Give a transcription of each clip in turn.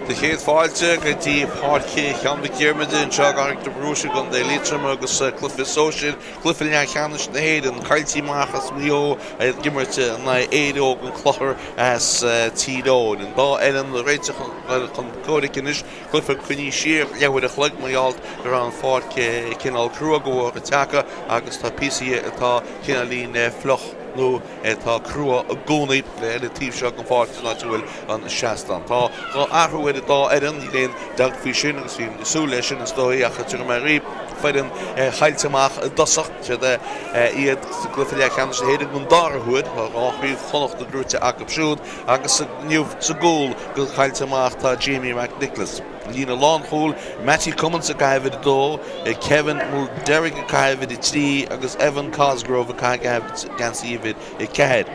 Tá céad fáilte go dtí Páirc Sheáin Mhic Diarmada anseo i gCarraig na Brúise i gContae Liatroma agus cluiche sóisir, cluiche leathcheannais na hÉireann, Caillte amach as Maigh Eo ag imirt in aghaidh Éire Óg an Chlochair as Tír Eoghain. An dá fhoireann réitithe chun comhraic anois, cluiche coinnithe siar leathuair a chloig mar gheall go raibh an pháirc cineál crua de bharr an tseaca agus tá píosaí atá cineáilín fliuch nó atá crua i gcónaí ar an taobh seo den pháirc san áit a bhfuil an seastán. Tá dhá athrú ar an dá fhoireann, níl aon dabht faoi sin agus bhí súil leis sin is dóigh ach tiocfaidh mé arís foireann Chaillte Amach i dtosach. Siad iad sa gcluiche leathcheannais na hÉireann den dara huair. Tá dhá chraobh Chonnachta gnóite acu siúd agus inniu sa gcúl do Chaillte Amach tá Jamie McNicholas. Líne lánchúil, Mattie Cummins ag caitheamh uimhir 2, Kevin Mulderrig ag caitheamh uimhir 3 agus Evan Cosgrove ag caitheamh geansaí uimhir 4.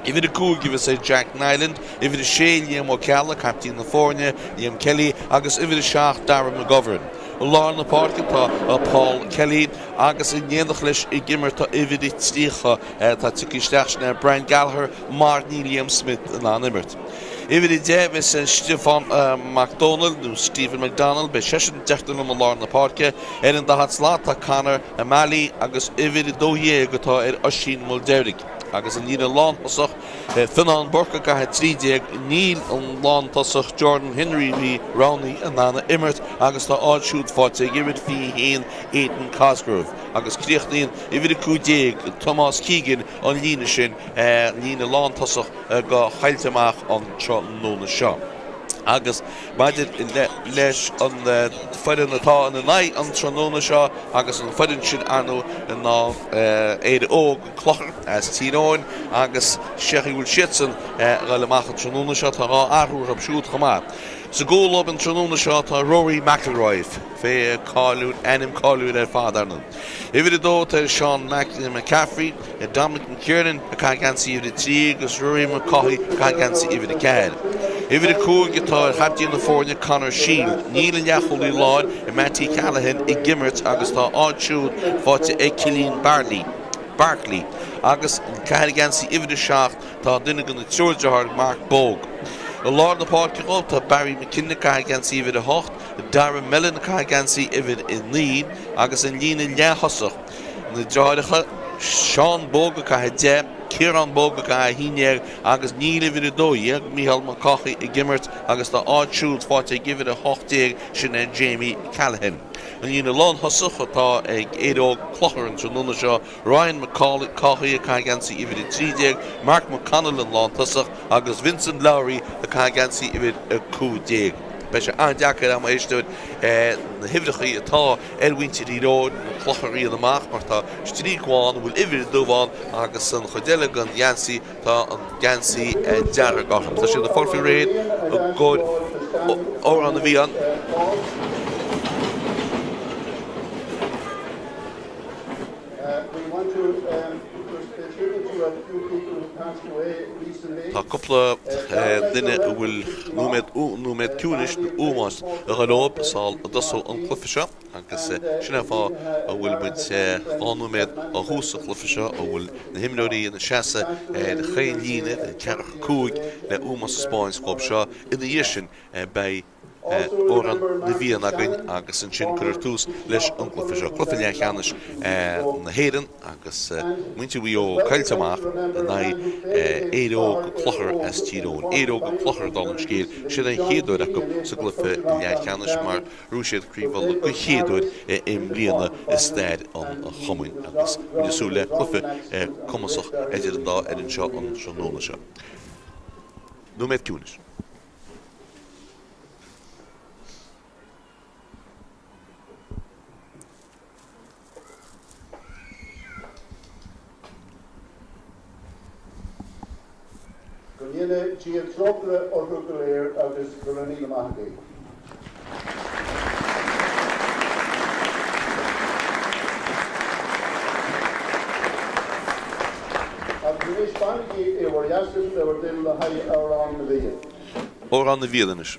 Uimhir 5 a bheas ag Jack Niland, uimhir 6 Liam Ó Ceallaigh, caiptín na foirne, Liam Kelly agus uimhir 7 Dara McGovern. I lár na páirce tá Paul Kelly agus in éineacht leis ag imirt tá uimhir 30 atá tioctha isteach, sin é Brian Gallagher mar níl Liam Smith in ann imirt. Uimhir 10 a bheas ag Stiofán Mac Dónaill, nó Stephen McDonnell, beidh seisean deirtear liom i lár na páirce. Ar an daichead slat tá Conor O'Malley agus uimhir 12 atá ar Oisín Mulderrig. Agus an líne lántosach, Fionnán Burke ag caitheamh 13, níl an lántosach Jordan Henry a bhí roghnaithe in ann a imirt agus tá a áit siúd faighte ag uimhir 21 Aidan Cosgrove. Agus críochnaíonn uimhir 15 Tomás Keegan an líne sin, líne lántosach, do Chaillte Amach an tráthnóna seo. Agus maidir leis an bhfoireann atá ina n-aghaidh an tráthnóna seo agus an foireann sin ar ndóigh ná Éire Óg, An Clochar as Tír Eoghain agus cén chaoi a bhfuil siadsan ag dul amach an tráthnóna seo, tá dhá athrú orthu siúd chomh maith. Sa gcúl dóibh an tráthnóna seo tá Rory McIlroy, fear cáiliúil, ainm cáiliúil ar fad ar ndóigh. Uimhir 2 tá Seán McCaffrey, Dominic McKiernan ag caitheamh geansaí uimhir 3 agus Ruairí McCaughey ag caitheamh geansaí uimhir 4. Uimhir 5 atá ar chaiptín na foirne Conor Shiel. Níl an leathchúlaí láir Mattie Callaghan ag imirt agus tá a áit siúd faighte ag Cillian Barley, Barkley agus ag caitheamh geansaí uimhir 7 tá duine de na triúr deartháir Mark Bogue. I lár na páirce dhóibh tá Barry McKinnon ag caitheamh geansaí uimhir 8, Darragh Mellon ag caitheamh geansaí uimhir 9 agus an líne leath-thosach Na deartháireacha Seán Bogue ag caitheamh 10, Ciarán Bogue ag caitheamh 11 agus níl uimhir 12, Micheál Mac Cárthaigh ag imirt agus tá a áit siúd faighte ag uimhir 18, sin é Jamie Callaghan. An líne lánthosach atá ag Éire Óg Clochar an tráthnóna seo, Ryan Mac Cárthaigh ag caitheamh geansaí uimhir 13, Mark McConnell an lántosach agus Vincent Lowry ag caitheamh geansaí uimhir 15. Beidh sé an-deacair a mo éisteoir na huimhreacha atá ar mhuintir Thír Eoghain, an Clochar a rian amach mar tá stríoc amháin a bhfuil uimhir dubh ann agus an chuid eile den gheansaí tá an geansaí dearg orthu. Tá siad ag fáil faoi réir i gcomhair Amhrán na bhFiann. Tá cúpla duine a bhfuil nóiméad nóiméad ciúnais nó ómóis a dhul leo sula dtosóidh an cluiche seo agus sin é an fáth a bhfuil muid dhá nóiméad ó thús an chluiche seo a bhfuil na himreoirí ina seasamh ar chaon líne, ceathracha cúig le ómós a 'spáint dhóibh seo. Ina dhiaidh sin beidh Amhrán na bhFiann againn agus ansin cuirfear tús leis an gcluiche seo, cluiche leathcheannais na hÉireann agus muintir Mhaigh Eo caillte amach in aghaidh Éire Óg an Clochar as Tír Eoghain. Éire Óg an Clochar, dála an scéil, sin an chéad uair acu sa gcluiche leathcheannais mar ghnóthaigh siad Craobh Uladh den chéad uair i mbliana i stair an chumainn agus muid ag súil le cluiche cumasach idir an dá fhoireann seo an tráthnóna seo. Nóiméad ciúnais. Go ndéana Dia trócaire orthu go léir agus go raibh míle maith agaibh. Agus anois fanaigí i bhur seasamh le bhur dtoil le haghaidh Amhrán na bhFiann. Amhrán na bhFiann anois.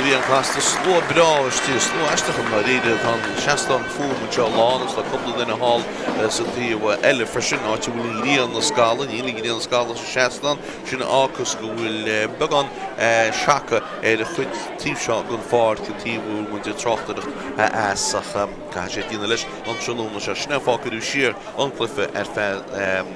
bhí an casta. Slua breá istigh, slua aisteach i ndáiríre. Tá an seastán fúm anseo lán agus tá cúpla duine thall sa taobh eile freisin, áit a bhfuil an ghrian ag scalladh. Níl an ghrian ag scalladh sa seastán, sin a fhágfas go bhfuil beagán seaca ar an chuid taobh seo den pháirc, an taobh a bhfuil muid ag tráchtaireacht as, ach caithfidh sé déanamh leis an tráthnóna seo. Sin é an fáth a cuireadh siar an cluiche ar feadh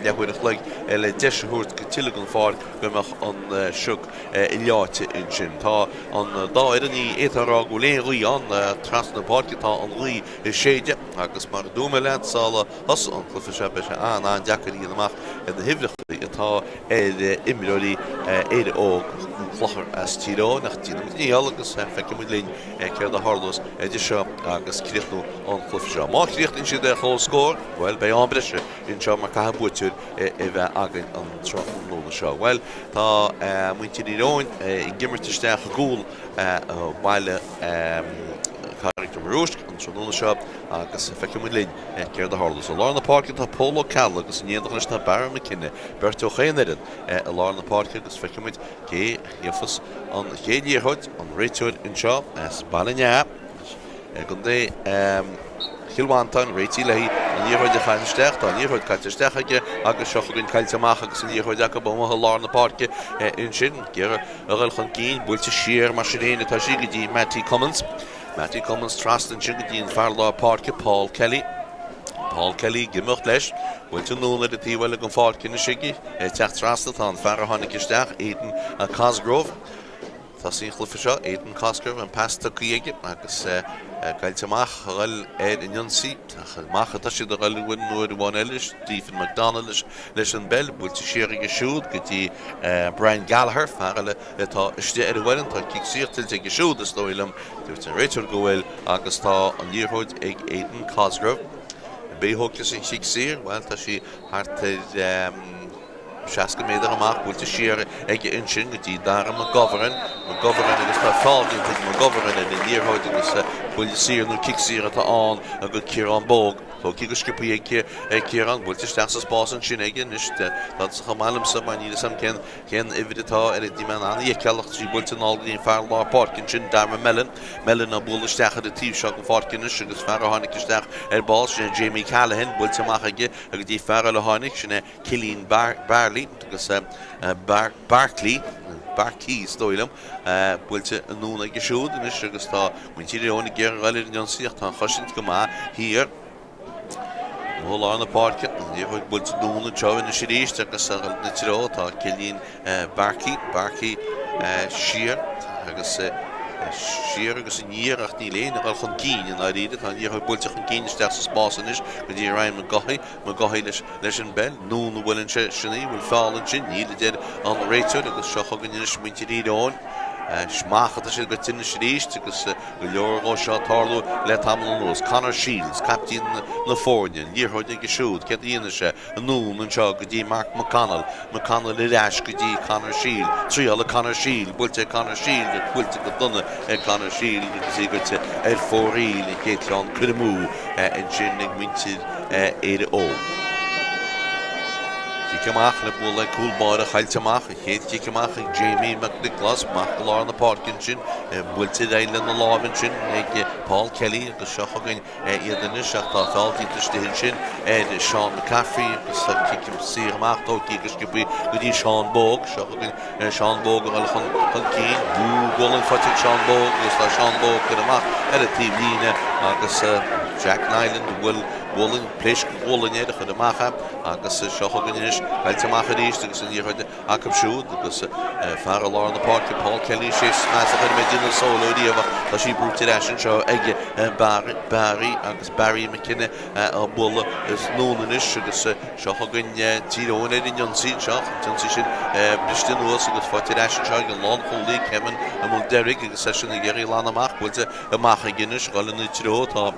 leathuair an chloig le deis a thabhairt go tuilleadh den pháirc go mbeadh an sioc leáite ansin. Tá an dá fhoireann, ní fhéadfá a rá go bhfuil aon ghaoth ann, trasna na páirce tá an ghaoth ag séideadh agus mar a dúirt mé leat sula thosaigh an cluiche seo beidh sé an-an-deacair a dhéanamh amach ar na huimhreacha atá ar imreoirí Éire Óg, an Clochar as Tír Eoghain ach déanfaidh muid ár ndícheall agus feicfidh muid linn céard a tharlós idir seo agus críochnú an chluiche seo. Má chríochnaíonn siad ar comhscór, bhuel, beidh am breise anseo mar caithfidh buaiteoir a bheith againn an tráthnóna seo. Bhuel, tá muintir Thír Eoghain ag imirt isteach i gcúl bhaile Charraig Droma Rúisc an tráthnóna seo agus feicfidh muid linn céard a tharlós. I lár na páirce tá Pól Ó Ceallaigh agus in éineacht leis tá Barra McKenna, beirt ó chaon fhoireann i lár na páirce agus feicfidh muid cé gheofas an chéad liathróid, an réiteoir anseo as Baile an Fheá i gContae Chill Mhantáin, réitithe léi an liathróid a chaitheamh isteach. Tá an liathróid caite isteach aige agus seo chugainn caillte amach agus an liathróid acu amuigh i lár na páirce ansin. Ag iarraidh a dhul chun cinn, buailte siar mar sin féin atá sí go dtí Mattie Cummins. Mattie Cummins trasna ansin go dtí an fear lár páirce Paul Kelly. Paul Kelly ag imeacht leis. Buailte anonn ar an taobh eile den pháirc anois aige. Ag teacht trasna tá an fear a tháinig isteach, Aidan Cosgrove. Tosaí an chluiche seo, Aidan Cosgrove, an pas tugtha aige agus caillte amach a dhul ar an ionsaí. Ach amach atá siad a dhul uain uair amháin eile, Stephen McDonald leis an bpeil, buailte siar aige siúd go dtí Brian Gallagher, fear eile atá istigh ar an bhfoireann. Tá cic saor tuillte aige siúd, is dóigh liom. Dúirt an réiteoir go bhfuil agus tá an liathróid ag Aidan Cosgrove. Cé a thógfas an chic saor? Bhuel, tá sí thart ar 60 méadar amach, buailte siar aige ansin go dtí Dara McGovern. McGovern agus tá feall déanta ag McGovern ar an liathróid agus buille saor nó cic saor atá ann go Ciarán Bogue. Tógtha go sciobtha ag Ciarán, buailte isteach sa spás ansin aige anois. Tá chomh maith liomsa mar níl 'fhios a'm cén Cén uimhir atá air? Níl mé in ann a fheiceáil ach tá sí buailte anall go dtí an fear lár páirce ansin, Dara Mellon. Mellon á bualadh isteach ar an taobh seo den pháirc anois agus fear a tháinig isteach ar ball, sin é Jamie Callaghan, buailte amach aige go dtí fear eile a tháinig, sin é Cillian Barley agus Barkley, Barkey is dóigh liom, buailte anonn aige siúd anois agus tá muintir Thír Eoghain ag iarraidh a dhul ar an ionsaí ach tá an chosaint go maith thiar. I lár na páirce, an liathróid buailte anonn anseo anois arís agus ag dul ina treo tá Cillian Barkey, Barkey siar agus siar agus aniar ach níl éinne ag dul chun cinn i ndáiríre. Tá an liathróid buailte chun cinn isteach sa spás anois go dtí Ryan McGaughey, McGaughey leis leis an bpeil. Anonn a bhuaileann sé sin í, bhfuil feall ansin? Níl a deir an réiteoir agus seo chugainn anois muintir Thír Eoghain. Amach atá siad goite anois arís agus Go leor dhó seo ag tarlú le tamall anuas. Conor Shields, caiptín na foirne, an liathróid aige siúd, céard a dhéanfaidh sé? Anonn anseo go dtí Mark McConnell, McConnell ar ais go dtí Conor Shield, triail ag Conor Shield, buailte ag Conor Shield, buailte go dona ag Conor Shield agus í goite ar fóraoil, an chéad cheann curtha amú ansin ag muintir Éire Óg. Cic amach le bualadh ag cúl báire caillte amach. An chéad chic amach ag Jamie McNicholas, amach go lár na páirce ansin, buailte ar aghaidh lena láimh ansin ag Paul Kelly agus seo chugainn iad anois ach tá feall déanta istigh ansin ar Seán McCaffrey agus tá cic saor amach tógtha go sciobtha go dtí Seán Bogue. Seo chugainn Seán Bogue ag dul chun chun cinn. Gualainn faighte ag Seán Bogue agus tá Seán Bogue curtha amach ar an taobh líne agus Jack Niland a bhuail gualainn, pléasc gualainn air a chuir amach é. Agus seo chugainn anois, caillte amach arís agus an liathróid acu siúd agus fear i lár na páirce, Paul Kelly, sé snas a chuir mé ag déanamh solo riamh ach tá sí brúite ar ais anseo ag Barry agus Barry McKenna á bualadh anonn anois agus seo chugainn Tír Eoghain ar an ionsaí anseo, an t-ionsaí sin briste anuas agus faighte ar ais anseo ag an lánchúlaí Kevin Mulderrig agus eisean ag iarraidh glanadh amach, buailte amach aige anois, ag dul ina treo tá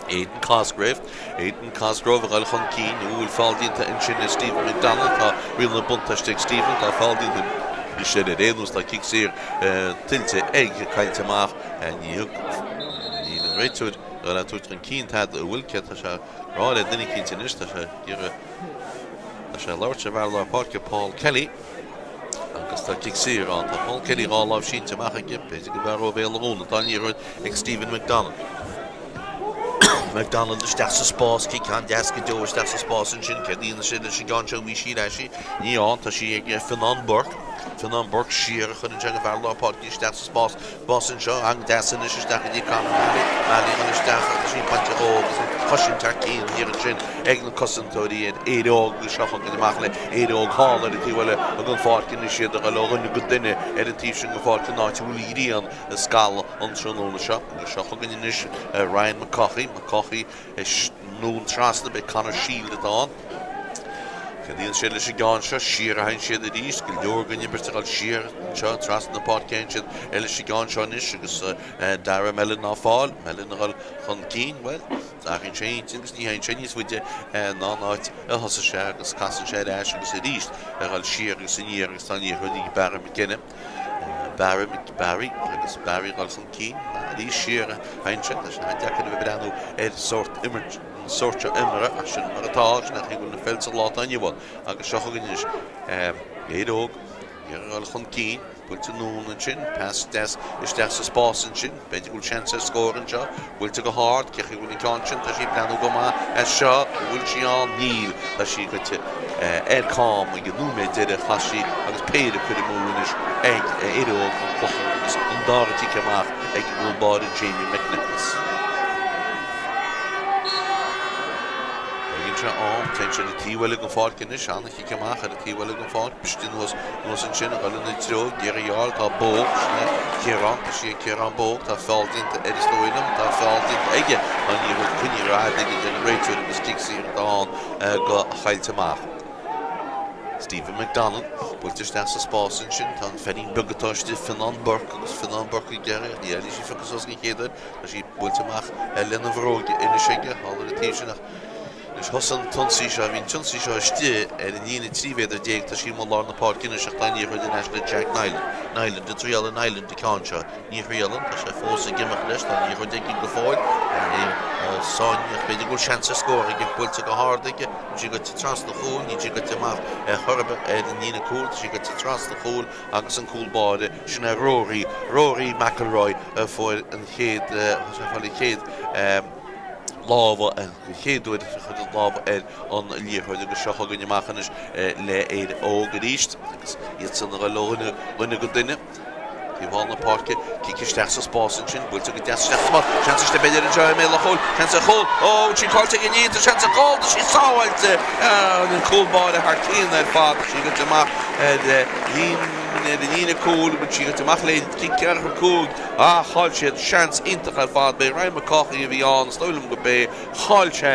Aidan Cosgrave. Aidan Cosgrove ag dul chun cinn. Ó, bhfuil feall déanta ansin ar Stephen McDonald. Tá riail na buntáiste ag Stephen. Tá feall déanta ansin ar aon nós. Tá cic saor tuillte ag caillte amach. Ní thug, níl an réiteoir ag dul a tabhairt chun cinn tada. An bhfuil? Céard tá sé ag rá le duine eicínt anois? Tá sé ag iarraidh, tá sé ag labhairt le fear lár páirce Paul Kelly. Agus tá cic saor ann. Tá Paul Kelly 2 láimh sínte amach aige. B'fhéidir go mb'fhearr ó bhéal a dhúnadh. Tá an liathróid ag Stephen McDonald. McDonald isteach sa spás, cic an-deas go deo isteach sa spás ansin. Céard a dhéanfaidh sé leis an gceann seo? Bhí sí ar ais. Ní ann, tá sí ag Fionán Burke. Fionán Burke siar a chuireann sé go fear lár páirce isteach sa spás. Spás anseo, an-deas anois isteach go dtí Conor Malley. Malley ag dul isteach agus í bainte dhó agus an chosaint thar cinn an iarraidh sin ag na cosantóirí ar Éire Óg agus seo chugainn amach le Éire Óg thall ar an taobh eile den pháirc anois iad ag dul ó dhuine go duine ar an taobh sin den pháirc an áit a bhfuil an ghrian ag scalladh an tráthnóna seo agus seo chugainn anois Ryan McCaughey. McCaughey anonn trasna, b'é Conor Shield atá ann. Cad a dhéanfaidh siad leis an gceann seo? Siar a théann siad arís. Go leor den imirt ag dul siar anseo trasna na páirce. Théann siad leis an gceann seo anois agus Dara Mellon á fáil. Mellon ag dul chun cinn. Bhuel, athraíonn sé a intinn agus ní théann sé níos faide ná an áit a thosaigh sé agus casann sé ar ais agus arís ag dul siar agus aniar agus tá an liathróid ag Barry McKenna. Barry, Barry agus Barry ag dul chun cinn. Arís siar a théann sé. Tá sé an-deacair a bheith ag breathnú ar sórt imirt. an sórt seo imeartha ach sin mar atá, sin é an chaoi a bhfuil an pheil sa lá atá inniu ann. Agus seo chugainn anois Éire Óg ag iarraidh a dhul chun cinn, buailte anonn ansin, pas deas isteach sa spás ansin, b'fhéidir go bhfuil seans ar scór anseo, buailte go hard, cé chaoi a bhfuil an ceann sin, tá sí ag breathnú go maith as seo, an bhfuil sí ann? Níl, tá sí goite ar cam ag an nóiméad deiridh, chas sí agus péire curtha amú anois ag Éire Óg an Clochán agus an dara cic amach ag an gcúl báire Jamie McNicholas. Tógann sé am, téann sé ar an taobh eile den pháirc anois, an-chic amach ar an taobh eile den pháirc, briste anuas, anuas ansin, ag dul ina treo, ag iarraidh a fháil, tá Bogue, sin é Ciarán, tá sí ag Ciarán Bogue, tá feall déanta air is dóigh liom, tá feall déanta aige, tá an liathróid coinnithe ar fhad aige, deir an réiteoir agus cic saor atá ann go Chaillte Amach. Stephen McDonald buailte isteach sa spás ansin, tá an feairín beag atá istigh, Fionnán Burke, agus Fionnán Burke ag iarraidh, ní fhaigheann sí phiocadh suas den chéad uair, Tá sí buailte amach lena bhróig anois aige, thall ar an taobh sin ach anois thosaigh an t-ionsaí seo, bhí an t-ionsaí seo istigh ar an líne 13 mhéadar, tá sí amuigh lár na páirce anois ach tá an liathróid in ais le Jack Niland. Niland, an dtriaileann Niland an ceann seo? Ní thriaileann, tá sé fós ag imeacht leis, tá an liathróid aige go fóill, é sáinnithe ach b'fhéidir go bhfuil seans ar scór aige, buailte go hard aige, níl sí goite trasna an chúil, níl sí goite amach ar chor ar bith ar an líne cúil, tá sí goite trasna an chúil agus an cúl báire, sin é Rory, Rory McIlroy a fuair an chéad, tá sé ag fáil an chéad lámh, an chéad uair a chuir an lámh ar an liathróid agus seo chugainn amach anois le Éire Óg arís agus iadsan ag dul ó dhuine, dhuine go duine. Taobh thall na páirce, cic isteach sa spás ansin, buailte go deas isteach sa spás, seans istigh b'fhéidir anseo i mbéal an chúil, seans ar chúl, ó, sí caillte ag an tá seans ar chúl, tá sí sábháilte, an cúl báire thar cionn ar fad, tá sí goite amach ar líne ar an líne cúil, bhfuil sí goite amach le cic ceathracha 5, ach chaill siad seans iontach ar fad, b'é Ryan McCaughey a bhí ann, is dóigh liom go b'é, chaill sé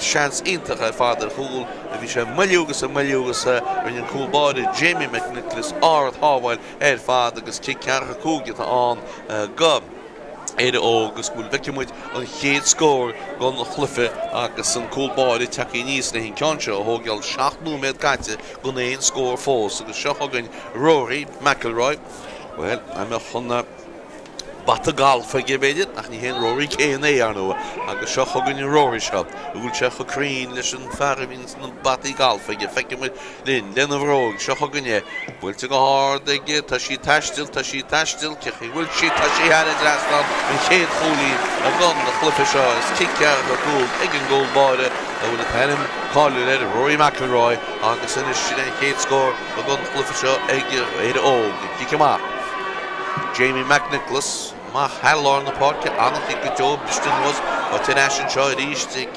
seans iontach ar fad ar chúl, bhí sé ag moilliú agus ag moilliú agus rinne an cúl báire Jamie McNicholas ard-shábháil ar fad agus cic 45 atá ann go Éire Óg agus go bhfuil bhfeicfidh muid an chéad scór den chluiche agus an cúl báire tagtha aníos le an ceann seo a thógáil 7 nóiméad caite gan aon scór fós agus seo chugainn Rory McIlroy bhuel an mbeadh an bata galf aige b'fhéidir ach ní hé an Rory céanna é ar ndóigh agus seo chugainn an Rory seo a bhfuil sé chomh cruinn leis an fear a bhíonn na bataí galf aige feicfidh muid linn, lena bhróig, seo chugainn é. Buailte go hard aige, tá sí ag taisteal, tá sí ag taisteal, cé chaoi bhfuil sí, tá sí thar an dtrasnán, an chéad chúilín den chluiche seo, is cic 45 ag an gcúl báire, a bhfuil an t-ainm cáiliúil air, Rory McIlroy, agus anois sin é an chéad scór den chluiche seo ag Éire Óg. Cic amach. Jamie McNicholas amach thar lár na páirce, an-chic go deo, briste anuas, faighte ar ais anseo arís ag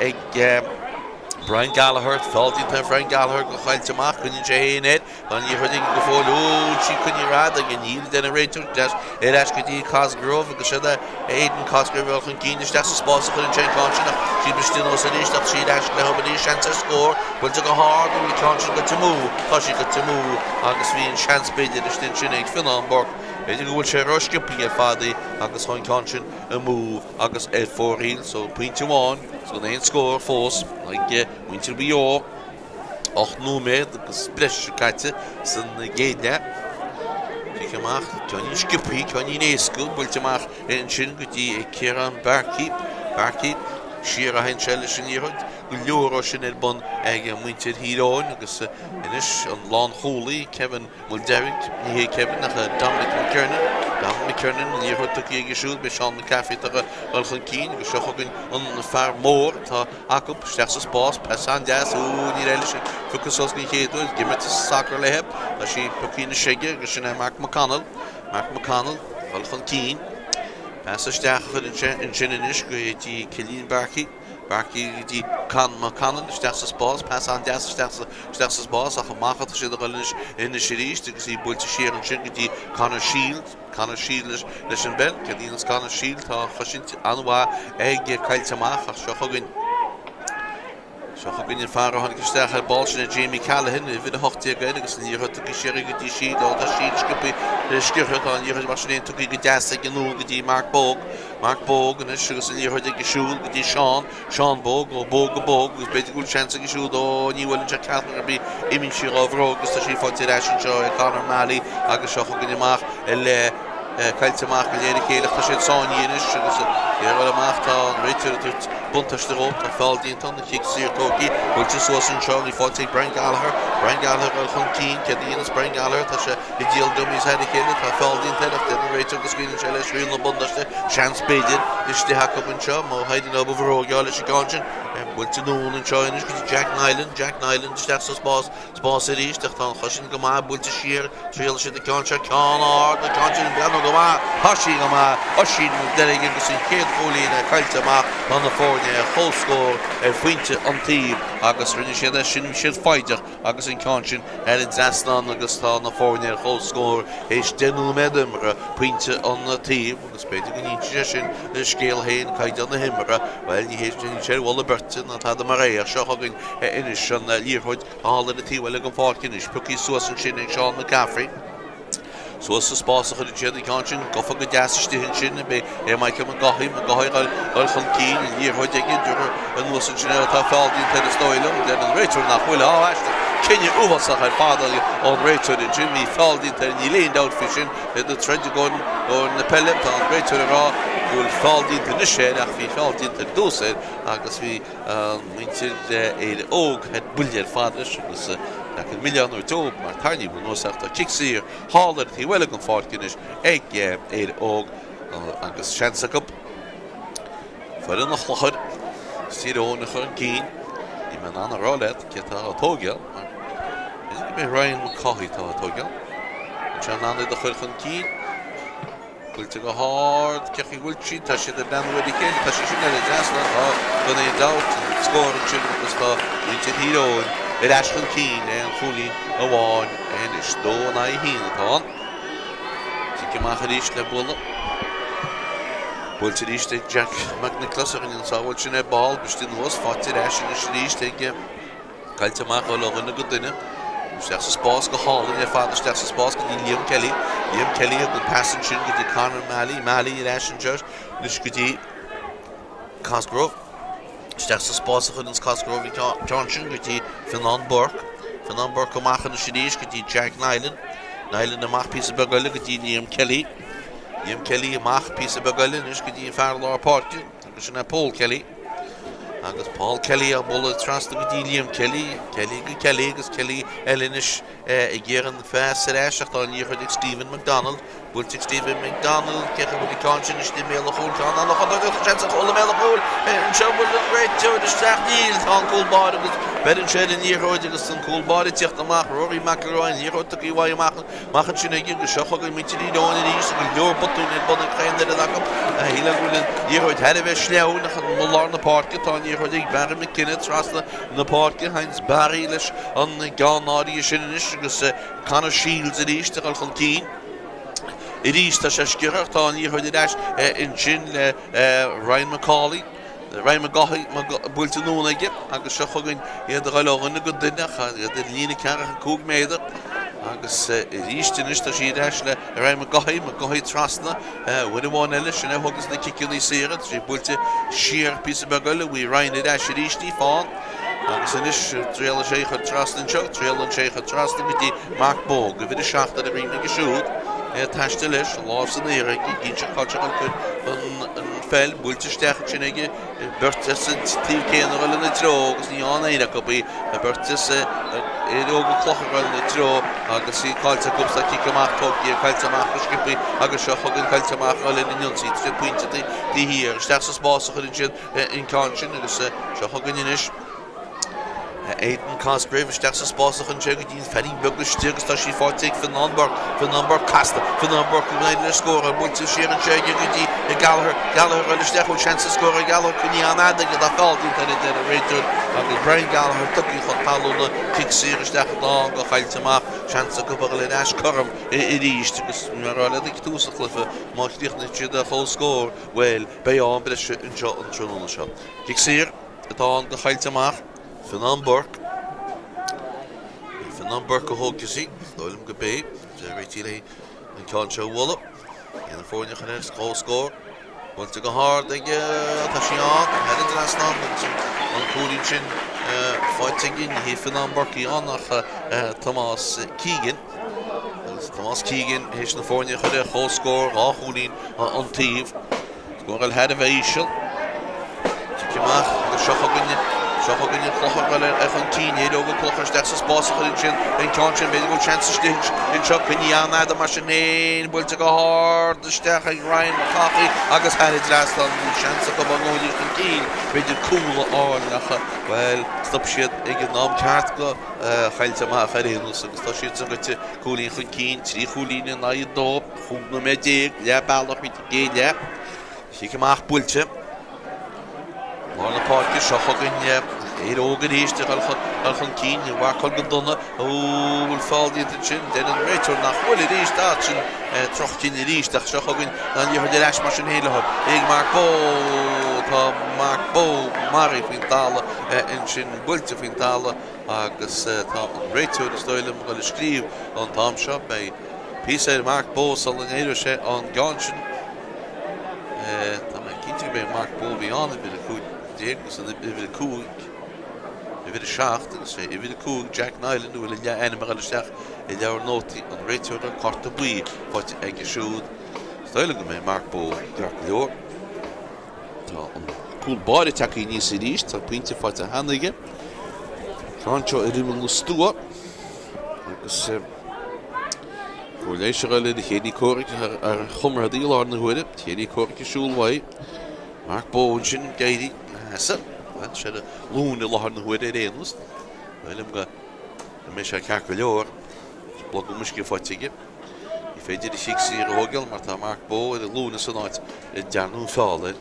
ag Brian Gallagher, feall déanta ar Bhrian Gallagher go Chaillte Amach, coinníonn sé féin air, tá an liathróid aige go fóill, ó, sí coinnithe ar fad aige, níl, deir an réiteoir, deas ar ais go dtí Cosgrove agus siad Aidan Cosgrove ag dul chun cinn isteach sa spás a chuireann sé an ceann sin ach sí briste anuas arís ach sí ar ais le hobair arís, seans ar scór, buailte go hard, an bhfuil an ceann sin goite amú, tá sí goite amú agus bhí an seans b'fhéidir istigh ansin ag Fionnán Burke, b'fhéidir go bhfuil sé ró-sciobtha ar fad í agus tá an ceann sin amú. agus ar fóraoil so pointe amháin is gan aon scór fós ag muintir Mhaigh Eo. 8 nóiméad agus breis caite san gcéad leath. Cic amach, ceainnín sciobtha, ceainnín éasca, buailte amach ansin go dtí Ciarán Barkey. Barkey. Siar a théann sé leis an liathróid. Go leor ó sin ar bun ag muintir Thír Eoghain agus anois an lánchúlaí, Kevin Mulderrig, ní hé Kevin ach Dominic McKiernan, Dominic McKiernan, an liathróid tugtha aige siúd, beidh Seán McCaffrey ag dul chun cinn agus seo chugainn an fear mór atá acu isteach sa spás, pas an-deas, ó níor éirigh leis sin piocadh suas den chéad uair, ag imirt sacar léi, tá sí pioctha anois aige agus sin é Mark McConnell, Mark McConnell, dul chun cinn, pas isteach a chuireann sé ansin anois go dtí Cillian Barkey. Barkey go dtí Con McConnell isteach sa spás, pas an-deas isteach sa isteach sa spás ach amach atá siad a dhul anois anois arís agus í buailte siar ansin go dtí Conor Shields. Conor Shields leis leis an bpeil. Céard a dhéanas Conor Shields? Tá an chosaint an-mhaith ag Caillte amach ach seo chugainn Seo chugainn an fear a tháinig isteach ar ball, sin é Jamie Callaghan, uimhir 18 air agus an liathróid tugtha siar go dtí Shields. Ó tá Shields sciobtha sciortha, tá an liathróid mar sin féin tugtha go deas ag an Dún go dtí Mark Bogue. Mark Bogue anois agus an liathróid aige siúd go dtí Seán, Seán Bogue ó Bogue go Bogue agus b'fhéidir go bhfuil seans aige siúd ó ní bhuaileann sé ceart ar bith, imíonn sí dhá bhróg agus tá sí faighte ar ais anseo ag Conor Malley agus seo chugainn amach le Caillte amach go léir a chéile ach tá siad sáinnithe anois agus ag dul amach tá an réiteoir ag tabhairt buntáiste dhóibh. Tá feall déanta an chic saor tógtha, buailte suas anseo, í faighte ag Brian Gallagher. Brian Gallagher ag dul chun cinn, céard a dhéanas Brian Gallagher? Tá sé ag díol dummies thar a chéile. Tá feall déanta air ach deir an réiteoir go scaoileann sé leis riail na buntáiste. Seans b'fhéidir istigh acu anseo má éiríonn leo ba bhróigeáil leis an gceann sin. Buailte anonn anseo anois go dtí Jack Niland. Jack Niland isteach sa spás. Spás arís ach tá an chosaint go maith buailte siar, triailfidh siad an ceann seo, ceann ard, an ceann sin ag breathnú go maith, tá sí go maith, Oisín Mulderrig agus an chéad chúilín caillte amach, tá na foirne ar comhscór ar phointe an taoibh agus rinne siad é sin, bhí siad foighdeach agus an ceann sin ar an dtrasnán agus tá na foirne ar comhscór théis 10 nóiméad imeartha, pointe an taoibh agus b'fhéidir go n-inseoidh sé sin a scéal féin, caighdeán na himeartha, bhuel ní hé sin sé ar mholadh beirte ná tada mar é ach seo chugainn anois an liathróid thall ar an taobh eile den pháirc anois. Pioctha suas ansin ag Seán McCaffrey. Suas sa spás a chuireann siad an ceann sin, gafa go deas istigh ansin ab é Michael McGaughey. McGaughey ag dul chun cinn, an liathróid aige, dúradh anuas ansin air tá feall déanta air is dóigh liom. Deir an réiteoir nach bhfuil. Á, aisteach. Cinneadh uafásach ar fad ón réiteoir ansin. Bhí feall déanta air, níl aon dabht faoi sin. Iad ag troid i gcomhair na peile. Tá an réiteoir ag rá go bhfuil feall déanta anois air ach bhí feall déanta ar dtús air agus bhí muintir Éire Óg thar buille ar fad leis agus deacair milleán a thabhairt dóibh mar tarraingíodh anuas ach tá cic saor thall ar an taobh eile den pháirc anois ag Éire Óg agus seans acu foireann an Chlochair is Tír Eoghain a chur chun cinn. Níl mé in ann a rá leat cé atá á tógáil mar b'fhéidir go mbeidh Ryan McCaughey atá á tógáil. Tá sé in ann iad a chur chun cinn. Buailte go hard, cé chaoi a bhfuil siad? Tá siad ag breathnú ar a chéile, tá sé sin ar an dtrasnán, tá, gan aon dabht, an scór ansin agus tá muintir Thír Eoghain ar ais chun cinn le aon chúilín amháin anois. 2 in aghaidh 1 atá ann. Cic amach arís le bualadh. Buailte arís ag Jack McNicholas a rinne an sábháil sin ar ball, briste anuas, faighte ar ais anois arís ag Caillte amach ó dhuine go duine. Isteach sa spás go hálainn ar fad isteach sa spás go dtí Liam Kelly. Liam Kelly thug an pas ansin go dtí Conor Malley. Malley ar ais anseo anois go dtí Cosgrove. Isteach sa spás a chuireann Cosgrove an ceann sin go dtí Fionán Burke. Fionán Burke amach anois arís go dtí Jack Niland. Niland amach píosa beag eile go dtí Liam Kelly. Liam Kelly amach píosa beag eile anois go dtí an fear lár páirce agus sin é Paul Kelly. Agus Paul Kelly á bualadh trasna go dtí Liam Kelly, Kelly go Kelly agus Kelly eile anois ag iarraidh an phas ar ais ach tá an liathróid ag Stephen McDonald. Buailte ag Stephen McDonald, cé chaoi bhfuil an ceann sin istigh i mbéal an chúil, ceann an-chontúirteach, seans ar chúl i mbéal an chúil anseo, bhfuil an réiteoir isteach? Níl, tá an cúl báire agus beireann sé ar an liathróid agus an cúl báire ag tíocht amach, Rory McIlroy, an liathróid tugtha uaidh amach. Amach ansin aige agus seo chugainn muintir Thír Eoghain arís go leor botúin ar bun ag chaon fhoireann acu. Shílfeá go bhfuil an liathróid thar a bheith sleamhain ach i lár na páirce tá an liathróid ag Barry McKenna trasna na páirce. Heinz Barry leis an gceann áirithe sin anois agus Conor Shields arís ag dul chun cinn. Arís tá sé sciortha ach tá an liathróid ar ais ansin le Ryan McCauley. Ryan McGaughey buailte anonn aige agus seo chugainn iad a dhul ó dhuine go duine ach iad ar líne 45 méadar agus arís anois tá sí ar ais le Ryan McGaughey, McGaughey trasna uair amháin eile, sin é a thugas na ciceanna saora, tá sí buailte siar píosa beag eile, bhí Ryan ar ais arís í fán agus anois triaileann sé chur trasna anseo, triaileann sé chur trasna go dtí Mark Bogue, uimhir 7 ar a dhroim aige siúd, é ag taisteal leis, lámh san aer aige, ag inseacht cá bhfuil sé chun cur an. peil, buailte isteach ansin aige, beirt as an taobh céanna ag dul ina treo agus ní fhaigheann éinne acu í, beirt as Éire Óg an Clochar ag dul ina treo agus í caillte acu sa cic amach tógtha ag Caillte amach go sciobtha agus seo chugainn Caillte amach ag dul ar an ionsaí, tá siad pointe taobh thiar, isteach sa spás a chuireann siad an ceann sin agus seo chugainn anois. Aidan Cosgrave isteach sa spás a chuireann sé go dtí an feairín beag istigh agus tá sí faighte ag Fionán Burke. Fionán Burke casta. Fionán Burke an éirigh leis scóráil. Buailte siar anseo aige go dtí Gallagher. Gallagher ag dul isteach. Bhfuil seans ar scór ag Gallagher? Coinnithe an-fhada aige. Tá feall déanta air a deir an réiteoir agus Brian Gallagher tugtha chun talúna. Cic saor isteach atá ann do Chaillte Amach. Seans acu a dhul ar ais cothrom arís agus mar a rá leat ag tús an chluiche má chríochnaíonn siad ar chomhscór, bhuel, beidh am breise anseo an tráthnóna seo. Cic saor. atá ann do Chaillte Amach, Fionán Burke. Fionán Burke a thógfas í, is dóigh liom gurb é. Is é réitigh léi an ceann seo a bhualadh. Cé na foirne a chur ar comhscór. Buailte go hard ag, tá sí ann, thar an dtrasnán agus an cúilín sin faighte aige. Ní hé Fionán Burke í ann ach Tomás Keegan. Agus Tomás Keegan théis na foirne a chur ar comhscór, 2 chúilín an taobh. Scóráil thar a bheith íseal. Cic amach agus seo chugainn, seo chugainn an Clochar ag dul ar chun cinn. Éire Óg an Clochar isteach sa spás a chuireann siad an ceann sin. B'fhéidir go bhfuil seans istigh anseo. Coinnithe an-fhada mar sin féin. Buailte go hard isteach ag Ryan McCaughey agus thar an dtrasnán. Bhí seans acu dá ngabhfaidís chun cinn. B'fhéidir cúl a fháil ach, bhuel, stop siad ag an am ceart do Chaillte Amach ar aon nós agus tá siadsan goite cúilín chun cinn, 3 chúilín in aghaidh 2, 15 nóiméad, leath bealach thríd an gcéad leath. Cic amach buailte. Lár na páirce seo chugainn Éire Óg arís ag dul chun cinn, ag marcáil go dona. Ó, bhfuil feall déanta ansin? Deir an réiteoir nach bhfuil arís. Tá sin droch-chinneadh arís ach seo chugainn an liathróid ar ais mar sin féin leo. Ag Mark Bowe. Tá Mark Bowe maraithe faoin talamh ansin, buailte faoin talamh agus tá an réiteoir is dóigh liom ag dul ag scríobh an t-am seo. Beidh píosa ar Mark Bowe sula n-éireoidh sé ón gceann sin. Tá mé cinnte gurb é Mark Bowe a bhí ann, uimhir 15 agus an uimhir 5, uimhir 7 agus sé uimhir 5 Jack Niland a bhfuil a ainm ag dul isteach i leabhar nótaí an réiteora, cárta buí faighte aige siúd. Is dóigh liom go mbeidh Mark Bowe ceart go leor. Tá an cúl báire tagtha aníos arís, tá pointe faighte cheana aige. Ceann seo ar imeall na stua agus cóir leighis a dhul ar a chéilí comhraic ar chomrádaí i láthair na huaire. Céilí comhraic ag siúl uaidh. Mark Bowe ansin ag éirí as. Bhuel, sé ar a ghlúin i láthair na huaire ar aon nós. Dóigh liom go mbeidh sé ceart go leor. Bloc uisce faighte aige. Ní féidir an chic saor a thógáil mar tá Mark Bowe ar a ghlúine san áit a ndearnadh an feall air.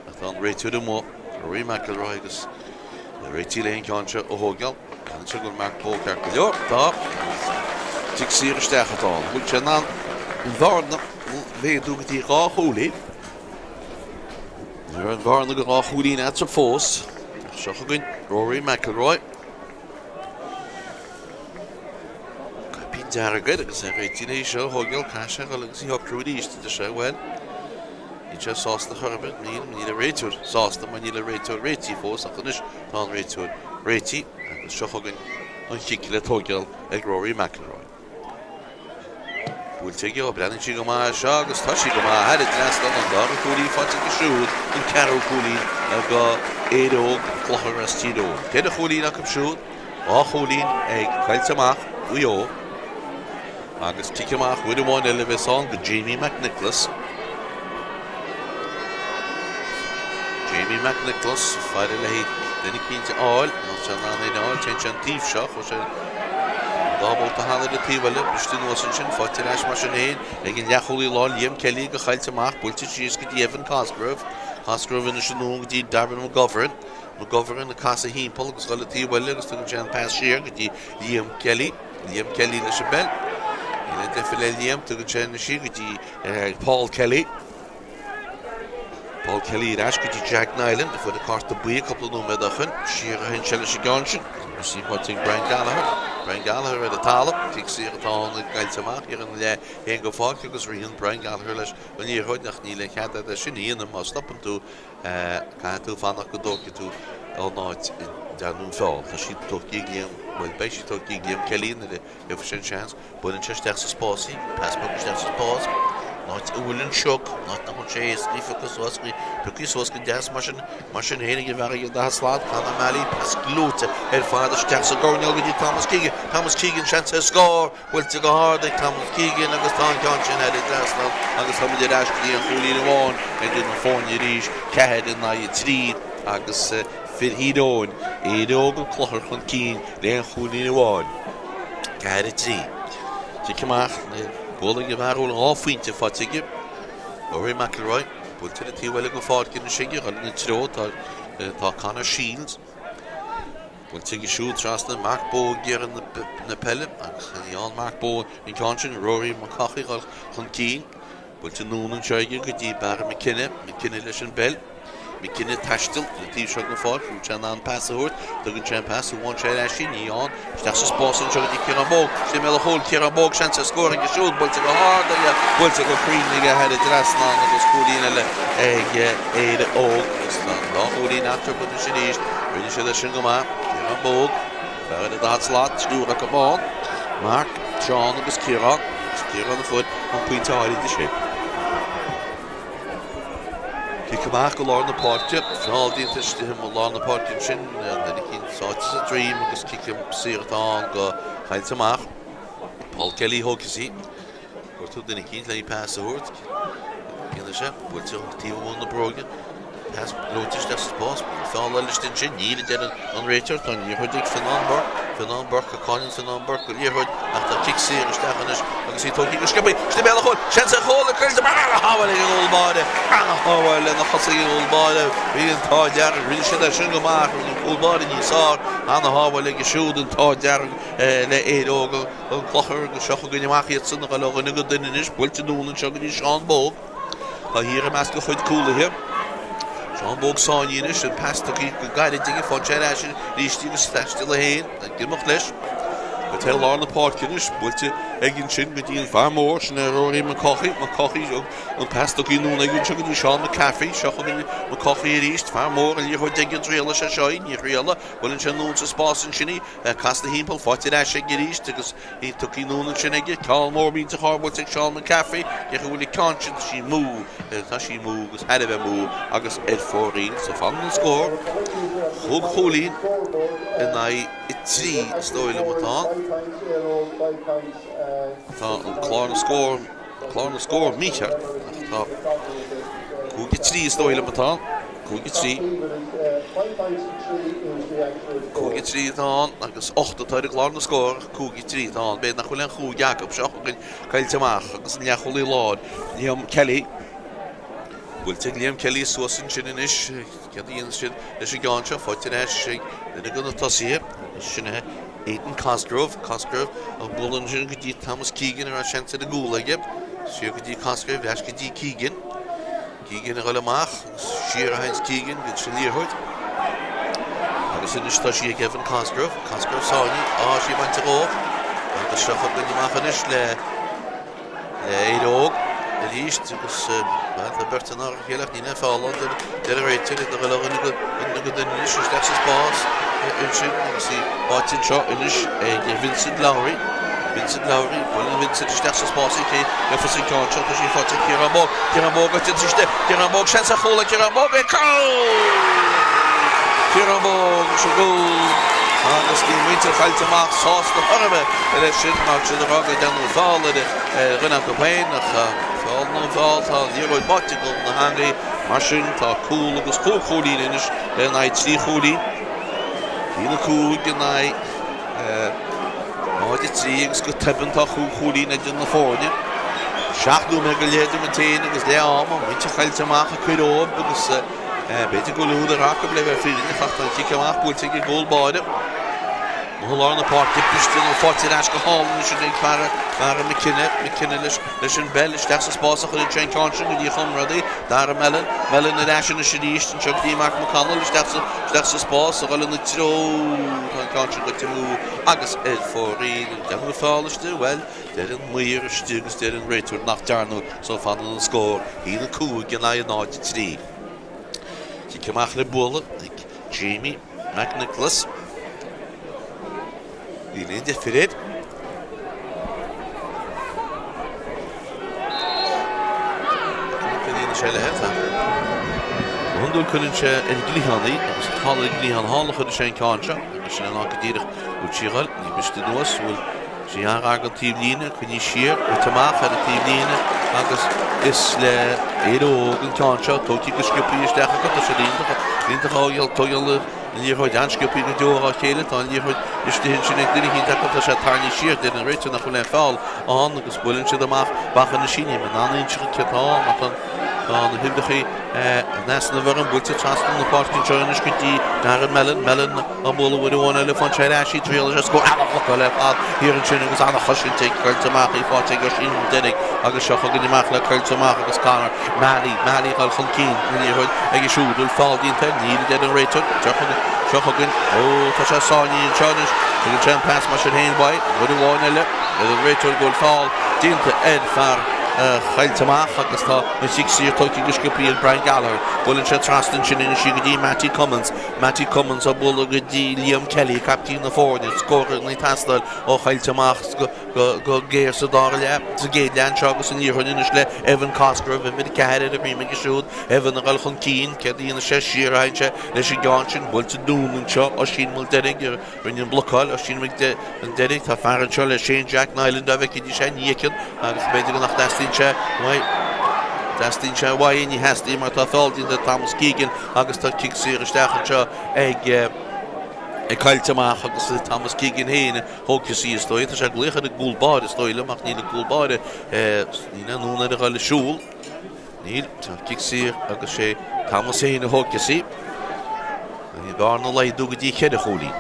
Ach tá an réiteoir amuigh, Rory McIlroy, agus réitithe le an ceann seo a thógáil. Ceann seo go bhfuil Mark Bowe ceart go leor. Tá. Cic saor isteach atá ann. Bhfuil sé in ann an bhearna a mhéadú go dtí 2 chúilín? Ní raibh an bhearna go 2 chúilín eatarthu fós. Ach seo chugainn Rory McIlroy. Caipín dearg air agus é réitithe léi seo a thógáil, caithfidh sé a dhul agus í a shocrú arís, a deir sé. Bhuel, níl sé sásta chor ar bith, níl, níl an réiteoir sásta mar níl an réiteoir réitithe fós ach anois tá an réiteoir réitithe agus seo chugainn an chic le tógáil ag Rory McIlroy. Buailte aige, ó breathnaíonn sí go maith air seo agus tá sí go maith thar an dtrasnán, an dara cúilín faighte aige siúd, an ceathrú cúilín do Éire Óg Clochar as Tír Eoghain. Ceithre chúilín acu siúd, 2 chúilín ag Caillte Amach, Mhaigh Eo, agus cic amach uair amháin eile a bheas ann do Jamie McNicholas. Jamie McNicholas, faire le haghaidh duine eicínt a fháil, níl sé in ann éinne a fháil, téann sé an taobh seo, chuir sé an dá bhabhta cheana ar an taobh eile, briste anuas ansin, faighte ar ais mar sin féin ag an leathchúlaí láir Liam Kelly do Chaillte Amach, buailte síos go dtí Evan Cosgrove, Cosgrove anois anonn go dtí Darren McGovern, McGovern ag casadh thimpeall agus dhul an taobh eile agus tugann sé an pas siar go dtí Liam Kelly, Liam Kelly leis an bpeil, níl aon deifir le Liam, tugann sé anois í go dtí Paul Kelly. Paul Kelly ar ais go dtí Jack Niland a fuair an cárta buí cúpla nóiméad ó shin. Siar a théann sé leis an gceann sin. Agus í faighte ag Brian Gallagher. Brian Gallagher ar an talamh. Cic saor atá ann ag Caillte Amach ar an leath féin den pháirc agus ritheann Brian Gallagher leis an liathróid ach níl aon chead agat é sin a dhéanamh má stopann tú caithfidh tú fanacht go dtógfaidh tú ón áit a ndearnadh an feall. Tá sí tógtha ag Liam, bhuel beidh sí tógtha ag Liam Kelly nuair a gheobhaidh sé an seans. Buaileann sé isteach sa spás í, pas beag isteach sa spás. An áit a bhfuil an sioc, an áit nach bhfuil sé éasca í a phiocadh suas, í pioctha suas go deas mar sin, mar sin féin ag an bhfear ag an daichead slat, Conor O'Malley, pas gleoite ar fad isteach sa gcoirnéal go dtí Thomas Keegan. Thomas Keegan, seans ar scór, buailte go hard ag Thomas Keegan agus tá an ceann sin thar an dtrasnán agus táimid ar ais go dtí an chúilín amháin idir na foirne arís, 4 in aghaidh 3 agus fir Thír Eoghain, Éire Óg an Clochar chun cinn le haon chúilín amháin. 4, 3. Cic amach le bualadh ag an bhfear a bhfuil 2 phointe faighte aige, Rory McIlroy. Buailte ar an taobh eile den pháirc anois aige, dhul ina treo tá tá Conor Shields. Buailte aige siúd trasna Mark Bowe ag iarraidh na peile agus ní fhaigheann Mark Bowe an ceann sin, Rory McCaughey dhul chun cinn. Buailte anonn anseo aige go dtí Barry McKenna, McKenna leis an bpeil. McKenna ag taisteal an taobh seo den pháirc, an bhfuil sé in ann pas a thabhairt? Tugann sé an pas, an bhfaigheann sé ar ais í? Ní fhaigheann. Isteach sa spás anseo go dtí Ciarán Bogue. Istigh i mbéal an chúil, Ciarán Bogue, seans ar scór aige siúd, buailte go hard aige, buailte go cruinn aige thar an dtrasnán agus cúilín eile ag Éire Óg. Agus tá an dá chúilín eatarthu anois arís. Rinne siad é sin go maith. Ciarán Bogue, fear ar an daichead slat, triúr acu ann. Mark, Seán agus Ciarán. Agus Ciarán a fuair an pointe áirithe sin. Cic amach go lár na páirce, feall déanta istigh i lár na páirce ansin, duine eicínt sáite sa droim agus cic saor atá ann do Chaillte Amach. Paul Kelly a thógfas í. Gortú duine eicínt le pas a thabhairt. Déanfaidh sé, buailte taobh amuigh na bróige. Pas gleoite isteach sa spás. Feall eile istigh ansin. Níl, a deir an réiteoir. Tá an liathróid ag Fionnán Burke. Fionnán Burke ag cáineadh Fionnán Burke an liathróid ach tá cic saor isteach anois agus í tógtha go sciobtha. Istigh i mbéal an chúil. Seans ar chúl ag Caillte. Ana-shábháil ag an gcúl báire. Ana-shábháil lena chosa ag an gcúl báire. Bhí an t-ádh dearg. Rinne siad é sin go maith. Rinne an cúl báire níos fearr. Ana-shábháil aige siúd an t-ádh dearg le Éire Óg an Clochar agus seo chugainn amach iadsan a dhul ó dhuine go duine anois. Buailte anonn anseo go dtí Seán Bogue. Tá thiar i measc a chuid cúlaithe. Seán Bogue sáinnithe anois, an pas tugtha go gairid aige, faigheann sé ar ais arís í agus taisteal é féin, ag imeacht leis. Go taobh lár na páirce anois, buailte aige ansin go dtí an fear mór, sin é Rory McCaughey, McCaughey, an pas tugtha anonn aige anseo go dtí Seán McCaffrey, seo chugainn McCaughey arís, fear mór, an liathróid aige, an dtriailfidh sé seo í, ní thriailfidh, buaileann sé anonn sa spás ansin í, casta thimpeall, faighte ar ais aige arís agus Í tugtha anonn ansin aige, ceann mór millteach ard buailte ag Seán McCaffrey, cé go bhfuil an ceann sin, tá sí amú, tá sí amú agus thar a bheith amú agus ar fóraoil so fanann an scór chúig chúilín in aghaidh 3 is dóigh liom atá ann. Tá an clár na scór, clár na scór mícheart ach tá 5 3 is dóigh liom atá ann. 5 3. 5 3 atá ann agus 8 atá ar an gclár na scór ach 5 3 atá ann. B'fhéidir nach bhfuil aon chúig acu. Seo chugainn Caillte Amach agus an leathchúlaí láir, Liam Kelly. Buailte ag Liam Kelly suas ansin anois. Céard a dhéanann siad leis an gceann seo? Faighte ar ais ag duine de na tosaithe. Sin é Aidan Cosgrove. Cosgrove ag bualadh ansin go dtí Thomas Keegan a raibh seans ar an gcúl aige. Siar go dtí Cosgrove, ar ais go dtí Keegan. Keegan a dhul amach agus siar a théanns Keegan go dtí an liathróid. Agus anois tá sí ag Evan Cosgrove. Cosgrove sáinnithe. Tá sí bainte dhó. Agus seo chugainn amach anois le le Éire Óg arís agus bhuel tá beirt in ár chéile ach níl aon feall ann deir an réiteoir iad a dhul ó dhuine go duine go duine anois isteach sa spás ansin agus í faighte anseo anois ag Vincent Lowry. Vincent Lowry, buaileann Vincent isteach sa spás í cé gheofas an ceann seo, tá sí faighte ag Ciarán Bogue, Ciarán Bogue ag déanamh istigh, Ciarán Bogue, seans ar chúl ag Ciarán Bogue, é cúl! Ciarán Bogue leis an gcúl agus bhí muintir Chailte Amach sásta thar a bheith leis sin mar siad ag rá go ndearnadh feall ar dhuine acu féin ach feall nó feall tá an liathróid faighte ag na heangaí mar sin tá cúl agus cúig chúilín anois in aghaidh trí chúilín. 1-5 in aghaidh 0-3 agus go tobann tá chúig chúilín idir na foirne. 7 nóiméad go leith idir muid féin agus leath ama, muintir Chailte Amach ag cur dhóibh agus b'fhéidir go bhfuil údar acu le bheith fírinneach ach tá an cic amach buailte ag an gcúl báire. Amuigh i lár na páirce, briste nó faighte ar ais go hálainn ansin ag Barra, Barra McKenna, McKenna leis, leis an bpeil isteach sa spás a chuireann sé an ceann sin go dtí a chomrádaí, Dara Mellon, Mellon ar ais anois arís anseo go dtí Mark McConnell isteach sa, isteach sa spás a dhul ina treo, tá an ceann sin goite amú agus ar fóraoil. An ndearnadh feall istigh? Bhuel, deir an maor istigh agus deir an réiteoir nach ndearnadh so fanann an scór, 1-5 in aghaidh 0-3. Cic amach le bualadh ag Jamie McNicholas. Níl aon deifir air. Déanfaidh sé leithéid. Tá. Go hiondúil cuireann sé ar an gcliathán í agus thall ar an gcliathán thall a chuirfidh sé an ceann seo agus sin an áit go díreach a bhfuil sí a dhul. Ní miste anuas, bhfuil sí an-ghar don taobhlíne, coinnithe siar, rite amach ar an taobhlíne agus is le Éire Óg an ceann seo, tógtha go sciobtha isteach acu, tá siad iontach, iontach á tógáil an liathróid an-sciobtha go deo dá chéile, tá an liathróid istigh ansin ag duine eicínt acu, tá sé tarraingthe siar, deir an réiteoir nach bhfuil aon feall ann agus buaileann siad amach bacach na síne, níl mé in ann a inseacht cé atá ann ach tá na huimhreacha in easnamh orm, buailte trasna na páirce anseo anois go dtí Darren Mellon, Mellon á bualadh uair amháin eile, faigheann sé ar ais í, triail sé scór, ana-bhlocáil ar fad thiar ansin agus ana-chosaint ag Coillte Amach í faighte ag Oisín Mulderrig agus seo chugainn amach le Coillte Amach agus Conor Malley, Malley ag dul chun cinn, an liathróid aige siúd, bhfuil feall déanta air? Níl, a deir an réiteoir. Seo chugainn, seo chugainn, ó, tá sé sáinnithe anseo anois, tugann sé an pas mar sin féin uaidh, uair amháin eile, deir an réiteoir go bhfuil feall déanta ar fear Choillte Amach agus tá an chic saor tógtha go sciobtha ag Brian Gallagher. Buaileann sé trasna ansin anois í go dtí Mattie Cummins, Mattie Cummins á bualadh go dtí Liam Kelly, caiptín na foirne, scóranna ag teastáil ó Choillte Amach. go géar sa dara leath, sa gcéad leath anseo agus an liathróid anois le Evan Cosgrove, uimhir 4 ar a dhroim aige siúd, Evan ag dul chun cinn, céard a dhéanfaidh sé, siar a théann sé leis an gceann sin, buailte anonn anseo, Oisín Mulderrig a rinne an bhlocáil, Oisín Mulderrig, tá fear anseo le Shane Jack Niland, dá bhfeicfidís é, ní fheiceann agus b'fhéidir go nach dteastaíonn sé uaidh, dteastaíonn sé uaidh, ní theastaíonn mar tá feall déanta ar Thomas Keegan agus tá cic saor isteach anseo ag ag Coillte Amach agus Thomas Keegan féin Thógfas í is dóigh. Tá sé ag glaoch ar an gcúl báire is dóigh liom ach níl an cúl báire, níl aon fhonn air a dhul ag siúl. Níl. Tá cic saor agus sé Thomas féin a thógfas í. An bhearna ag laghdú go dtí cheithre chúilín.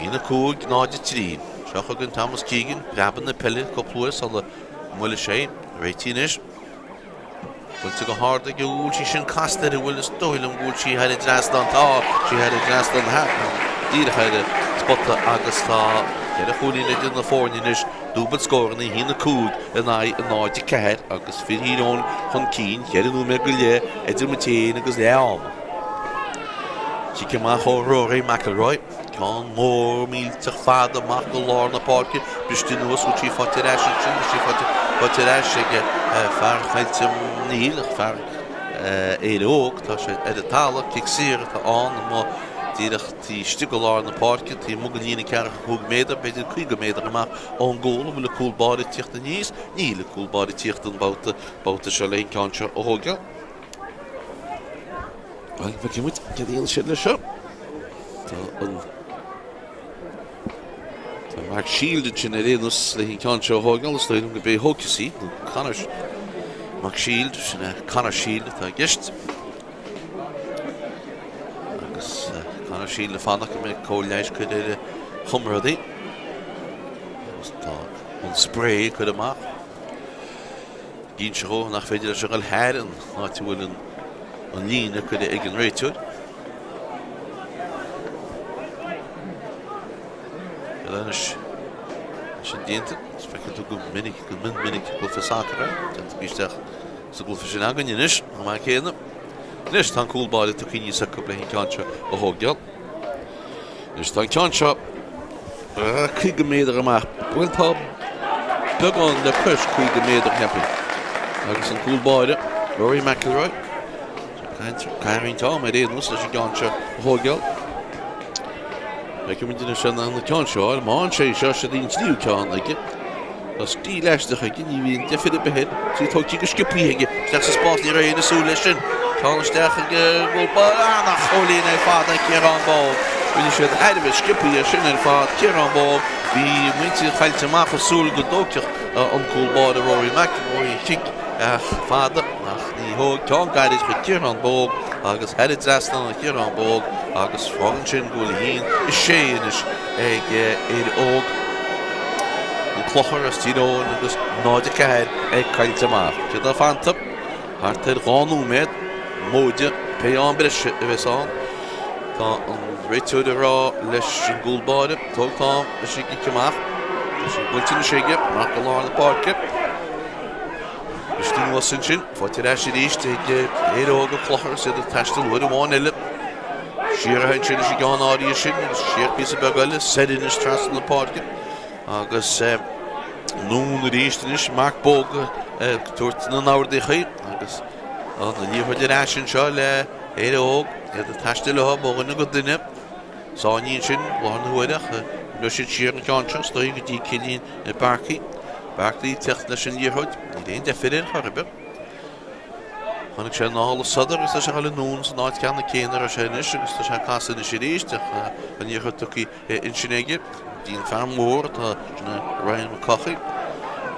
1, 5, 0, 3. Seo chugainn Thomas Keegan, preabadh na peile cúpla uair sula mbuailfidh sé. Réitithe anois. Buailte go hard aige, bhfuil sí sin casta air, an bhfuil, is dóigh liom go bhfuil sí thar an dtrasnán, tá sí thar an dtrasnán, díreach ar an spota agus tá ceithre chúilín idir na foirne anois, dúbailt scóranna, 1-5 in aghaidh 0-4 agus fir Thír Eoghain chun cinn, ceithre nóiméad go leith idir muid féin agus leath ama. Cic amach ó Rory McIlroy. Ceann mór millteach fada amach go lár na páirce, briste anuas, bhfuil sí faighte ar ais ansin, tá sí faighte, faighte ar ais ag fear Choillte, níl ach fear Éire Óg, tá sé ar an talamh, cic saor atá ann amuigh díreach taobh istigh de lár na páirce, taobh amuigh den líne 45 méadar, b'fhéidir 50 méadar amach ón gcúl, an bhfuil an cúl báire ag tíocht aníos? Níl an cúl báire ag tíocht an babhta, babhta seo le an ceann seo a thógáil. Bhuel, feicfidh muid céard a dhéanfaidh siad leis seo. Tá an Tá Mark Shield ansin ar aon nós le an ceann seo a thógáil, is dóigh liom gurb é a thógfas í, nó Conor Mark Shield, sin é Conor Shield atá i gceist. Agus Conor Shield ag fanacht go mbeidh cóir leighis curtha ar a chomrádaí. Agus tá an spray curtha amach. Ag inse dhó nach féidir leis a dhul thar an áit a bhfuil an líne curtha ag an réiteoir. Anois, sin déanta, is feiceann tú go minic, go mion minic i gcluiche sacair é. Déanfaidh isteach sa gcluiche sin againn anois, an maith céanna. Anois tá an cúl báire tugtha aníos acu le an ceann seo a thógáil. Anois tá an ceann seo 50 méadar amach. Bhuel tá beagán le cois 50 méadar cheapfainn. Agus an cúl báire, Rory McIlroy, caithfidh roinnt ama ar aon nós leis an gceann seo a thógáil. Feicfimid anois an ceann seo a fháil. Má fhaigheann sé seo, siod í an tríú ceann aige. Tá stíl aisteach aige, ní bhíonn deifir ar bith air. Tá sí tógtha go sciobtha aige, isteach sa spás, ní raibh éinne ag súil leis sin. Ceann isteach ag an gcúl báire, ana-chúilín ar fad ag Ciarán Bogue. Rinne siad thar a bheith sciobtha é sin ar fad, Ciarán Bogue. Bhí muintir Choillte Amach ag súil go dtógfadh an cúl báire Rory McIlroy an chic fada ach ní thóg. Ceann gairid chuig Ciarán Bogue agus thar an dtrasnán ó Chiarán Bogue agus fágann sin go bhfuil 1, 6 anois. ag Éire Óg, An Clochar as Tír Eoghain agus 0-4 ag Coillte Amach. Céard atá fanta? Thart ar 2 nóiméad, móide pé am breise a bheas ann. Tá an réiteoir ag rá leis an gcúl báire, tóg t'am leis an gcic amach. Tá sí buailte anois aige, amach go lár na páirce. Briste anuas ansin, faighte ar ais arís ag Éire Óg An Clochar is iad ag taisteal uair amháin eile. Siar ansin leis an gceann áirithe sin agus siar píosa beag eile, soir anois trasna na páirce agus. Anonn arís anois, Mark Bogue ag tabhairt na n-ordaíochaí agus an liathróid ar ais anseo le Éire Óg, iad ag taisteal leo ó dhuine go duine. Sáinnithe ansin i láthair na huaire ach imreoidh siad siar an ceann seo is dóigh go dtí Cillian Barkley. Barkley ag teacht leis an liathróid, níl aon deifir air chor ar bith. Tháinig sé anall as sodar agus tá sé ag dul anonn san áit ceanna céanna a raibh sé anois agus tá sé ag casadh anois arís ach an liathróid tugtha ansin aige go dtí an fear mór atá sin é Ryan McCaughey.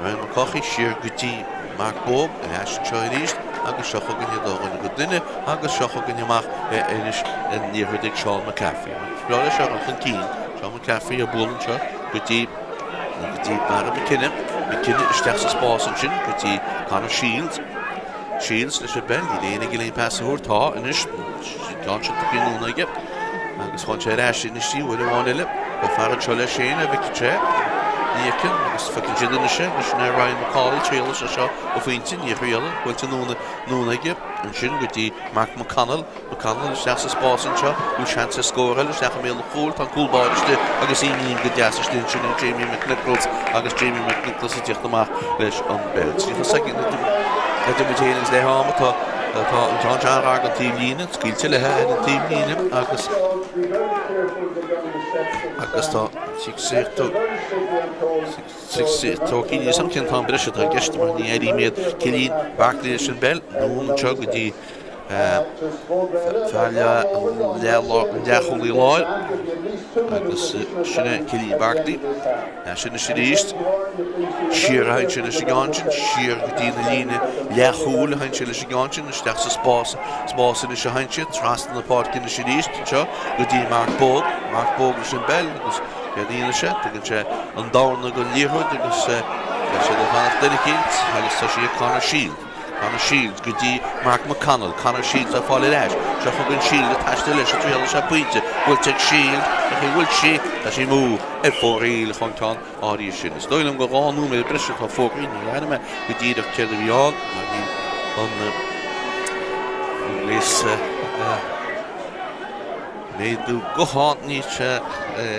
Ryan McCaughey siar go dtí Mark Bogue ar ais anseo arís agus seo chugainn iad ó dhuine go duine agus seo chugainn amach anois an liathróid ag Seán McCaffrey. Is breá leis seo a dhul chun cinn. Seán McCaffrey ag bualadh anseo go dtí go dtí Barra McKenna. McKenna isteach sa spás ansin go dtí Conor Shields. Shields leis an bpeil, níl éinne ag iarraidh aon pas a thabhairt, tá anois, ceann sin tugtha anonn aige agus chuaigh sé ar ais anois uair amháin eile. Tá fear anseo leis féin a bhfeiceann sé, ní fheiceann agus feiceann siad anois é, anois sin é Ryan McCauley, thriail sé seo go phointe, níor thriail, buailte anonn aige ansin go dtí Mark McConnell. McConnell isteach sa spás anseo, bhfuil seans ar scór eile isteach i mbéal an chúil, tá an cúl báire istigh agus imíonn go deas istigh ansin ag Jamie McNichols agus Jamie McNichols ag tíocht amach leis an bpeil. 30 soicind idir muid féin agus leath ama tá tá an ceann seo an-ghar don taobh líne, scaoilte léithe ar an taobh líne agus agus tá Níl a fhios agam cén t-am breise atá i gceist mar ní airím iad. Cillian Barkley leis an bpeil, anonn anseo go dtí fear leathchúlaí láir agus sin é Cillian Barkley. Sin anois arís. Siar a théann sé leis an gceann sin, siar go dtí na líne leathchúil a théann sé leis an gceann sin, isteach sa spás, spás anois a théann sé, trasna na páirce anois arís anseo go dtí Mark Bogue. Mark Bogue leis an bpeil agus céard a dhéanann sé? Tugann sé an dorn don liathróid agus tá siad ag fanacht duine eicínt agus tá sí ag Conor Shields. Conor Shields go dtí Mark McConnell. Conor Shields á fáil ar ais. Seo chugainn Shields ag taisteal leis an triail sé pointe. Buailte ag Shields. Ach an bhfuil sí? Tá sí amú ar fóraoil chun ceann áirithe sin. Is dóigh liom gur 2 nóiméad breise atá fógraithe. Ní airím mé go díreach céard a bhí ann mar níl an gléas méadú guthán níl sé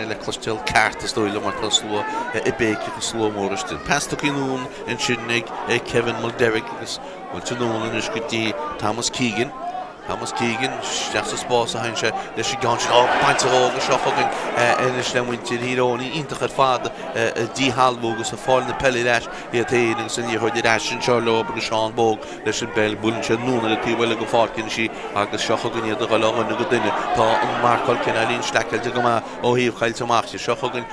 le cloisteáil ceart is dóigh liom mar tá slua ag béiceach agus slua mór istigh. Pas tugtha anonn ansin ag Kevin Mulderrig agus buailte anonn anois go dtí Thomas Keegan. Thomas Keegan isteach sa spás a théann sé leis an gceann sin. Ó, bainte dhó agus seo chugainn anois le muintir Thír Eoghain. Iontach ar fad ag díshealbhú agus ag fáil na peile ar ais iad féin agus an liathróid ar ais anseo leo agus Seán Bogue leis an bpeil. Buaileann sé anonn ar an taobh eile den pháirc anois í agus seo chugainn iad ag dul ó dhuine go duine. Tá an mharcáil cineáilín slackáilte go maith ó thaobh caillte amach de. Seo chugainn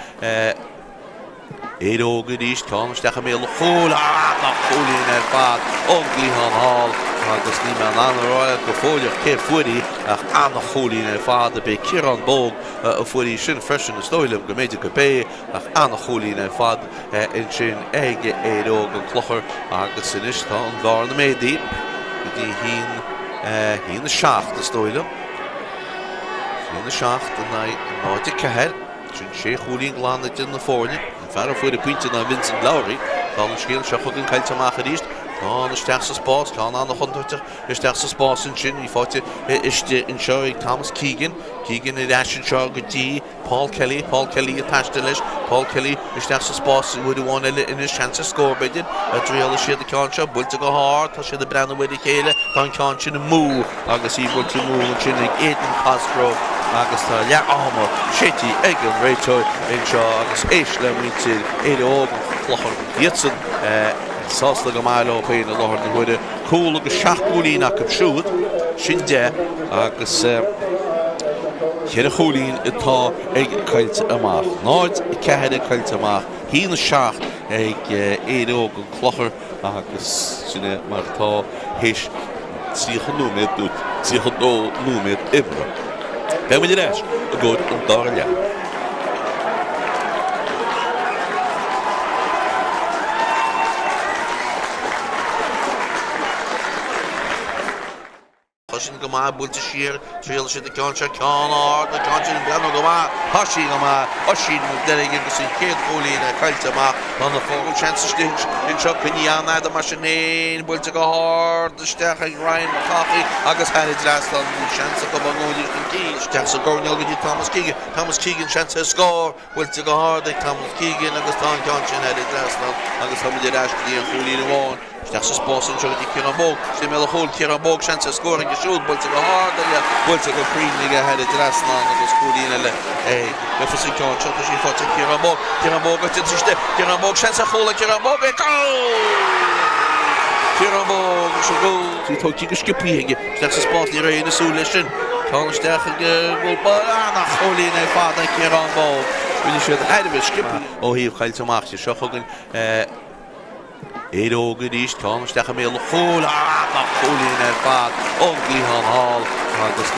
Éire Óg arís, ceann isteach i mbéal an chúil, ana-chúilín ar fad ón gcliathán thall agus níl mé in ann a rá go fóilleach cé fuair í ach ana-chúilín ar fad, ab é Ciarán Bogue a fuair í sin freisin, is dóigh liom go mb'fhéidir go b'é ach ana-chúilín ar fad ansin ag Éire Óg an Clochar agus anois tá an bhearna méadaithe go dtí haon, haon 7 is dóigh liom. Haon 7 in aghaidh 0 4. Sin sé chúilín glan idir na foirne. An fear a fuair an pointe ná Vincent Lowry. Dála an scéil, seo chugainn caillte amach arís. Ceann isteach sa spás, ceann an-chontúirteach isteach sa spás ansin. Í faighte istigh anseo ag Thomas Keegan. Keegan ar ais anseo go dtí Paul Kelly. Paul Kelly ag taisteal leis. Paul Kelly isteach sa spás uair amháin eile anois. Seans ar scór b'fhéidir. Triailfidh siad an ceann seo. Buailte go hard. Tá siad ag breathnú ar a chéile. Tá an ceann sin amú. Agus í buailte amú ansin ag Aidan Cosgrove agus tá leath ama séidte ag an réiteoir anseo agus éist le muintir Éire Óg an Chlochair, iadsan sásta go maith leo féin i láthair na huaire. Cúl agus seacht gcúilín acu siúd, sin 10 agus cheithre chúilín atá ag Coillte Amach. 0, 4 ag Coillte Amach, 1, 7 ag Éire Óg an Chlochair. Agus sin é mar atá théis 30 nóiméad nó 32 nóiméad imeartha. Beidh muid ar ais i gcomhair an dara leath. Tá sin go maith, buailte siar, triailfidh siad an ceann seo, ceann ard, an ceann sin ag breathnú go maith, tá sí go maith, Oisín Mac Deirg agus an chéad chúilín caillte amach, tá na foirne seans istigh anseo, coinnithe an-fhada mar sin féin, buailte go hard isteach ag Ryan Mac Cárthaigh agus thar an dtrasnán, bhí seans acu an gcúilín chun cinn, isteach sa gcoirnéal go dtí Thomas Keegan, Thomas Keegan seans ar scór, Buailte go hard ag Thomas Keegan agus tá an ceann sin thar an dtrasnán agus táimid ar ais go dtí an chúilín amháin. Isteach sa spás anseo go dtí Ciarán Bogue. Istigh i mbéal an chúil, Ciarán Bogue, seans ar scór aige siúd, buailte go hard aige, buailte go cruinn aige thar an dtrasnán agus cúilín eile ag Memphis an ceann seo. Tá sí faighte ag Ciarán Bogue. Ciarán Bogue ag déanamh istigh. Ciarán Bogue, seans ar chúl ag Ciarán Bogue. Cúl! Ciarán Bogue agus an gcúl. Í tógtha go sciobtha aige. Isteach sa spás, ní raibh éinne ag súil leis sin. Ceann isteach ag an gcúl báire. Ana-chúilín ar fad ag Ciarán Bogue. Rinne siad thar a bheith sciobtha. Ó thaobh caillte amach de seo chugainn Éire Óg arís. Ceann isteach i mbéal an chúil. Ana-chúilín ar fad ón gcliathán thall agus.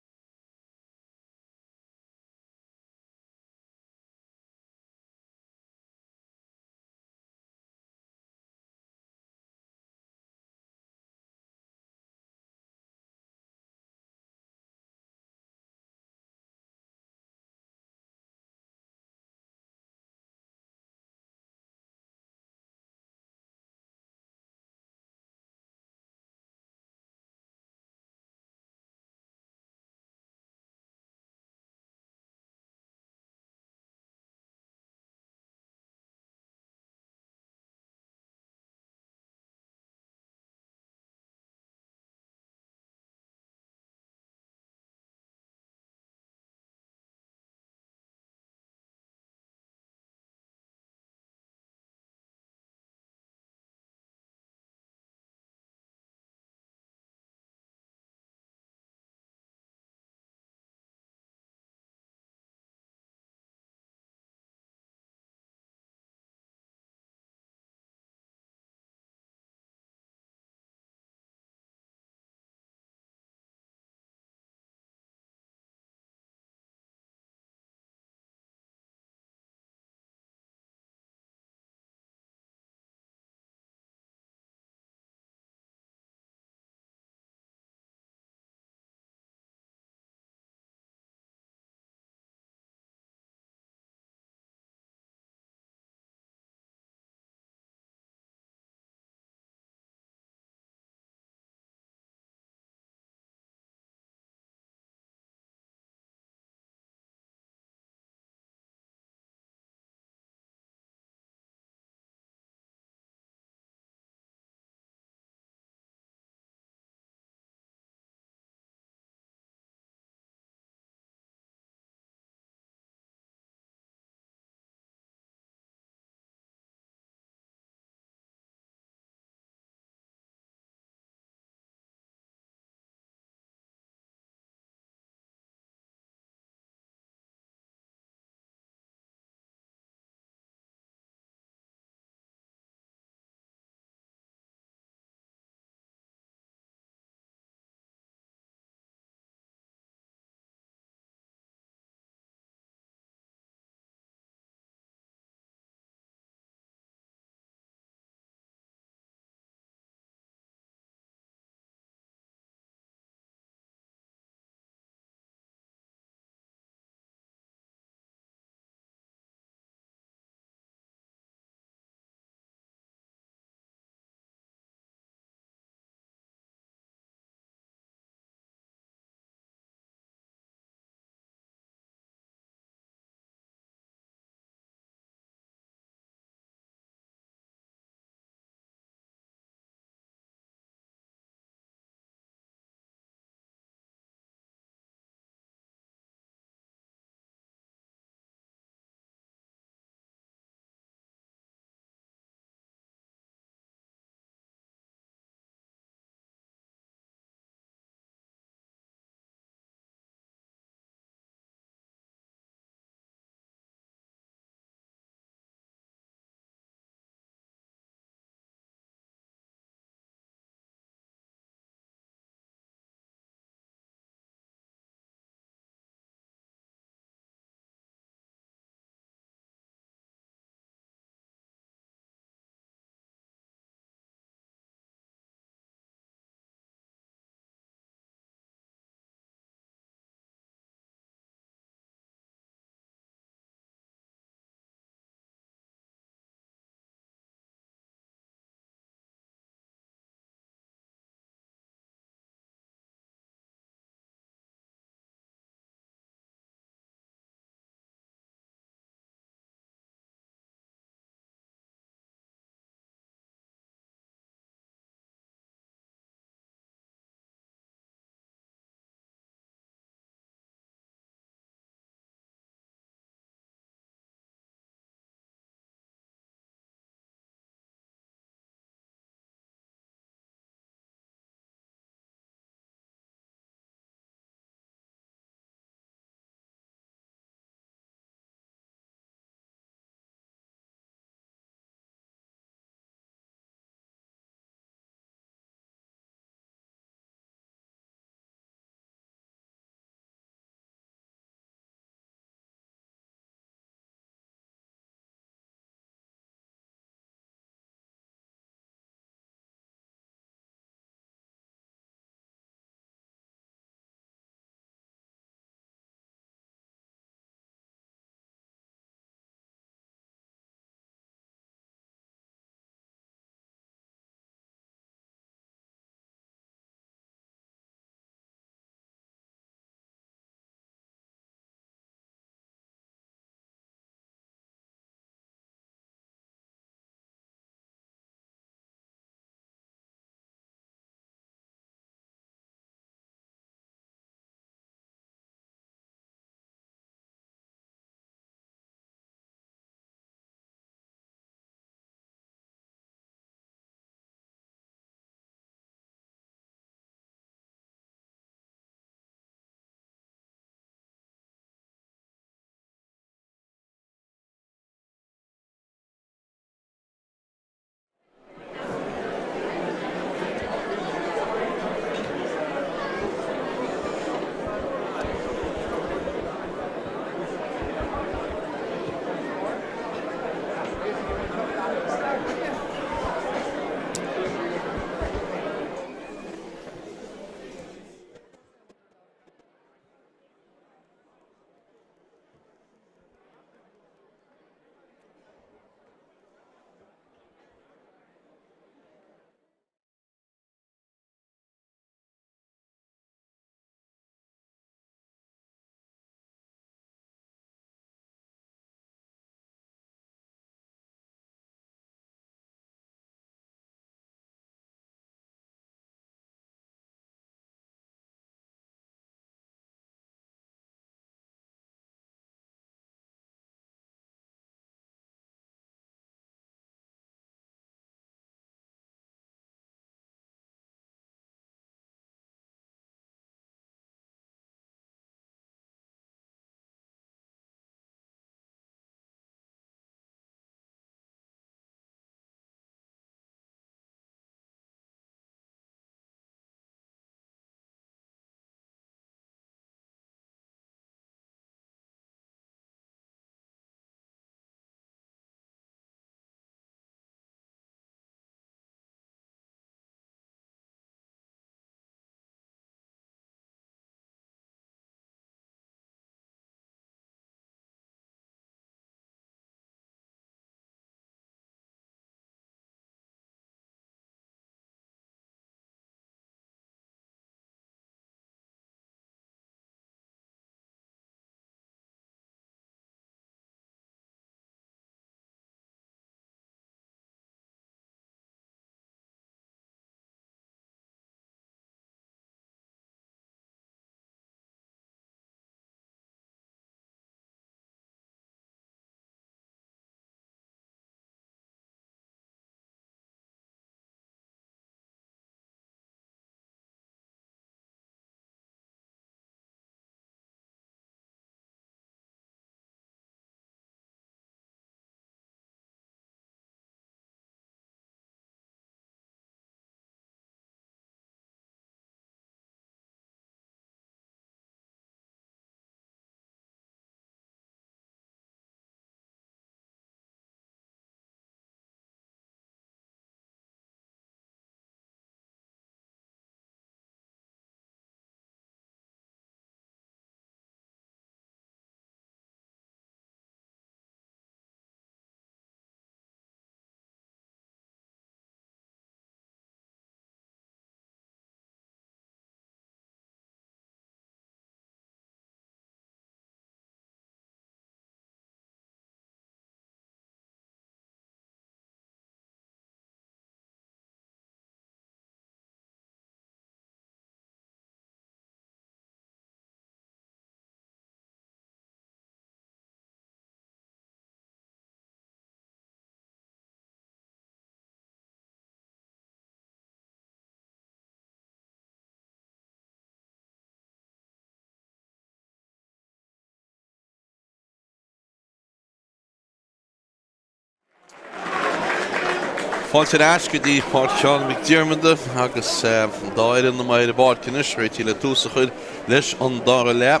Fáilte ar ais go dtí Páirc Sheáin Mhic Diarmada agus an dá fhoireann amuigh ar an bpáirc anois, réitithe le tús a chur leis an dara leath.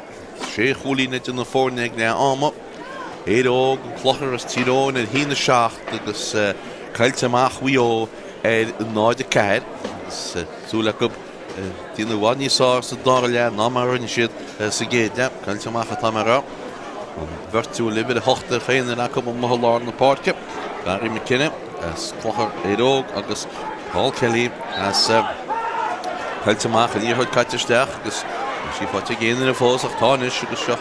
Sé chúilín idir na foirne ag leath ama. Éire Óg, An Clochar as Tír Eoghain ar 1-7 agus caillte amach Mhaigh Eo ar 0-4. Agus súil acu déanamh i bhfad níos fearr sa dara leath ná mar a rinne siad sa gcéad leath. Caillte amach atá mé a rá. An bheirt a bhfuil uimhir 8 ar chaon duine acu amuigh i lár na páirce, Barry McKenna as Clochar Éire Óg agus Paul Kelly as Caillte amach, an liathróid caite isteach agus níl sí faighte ag aon duine fós ach tá anois agus seo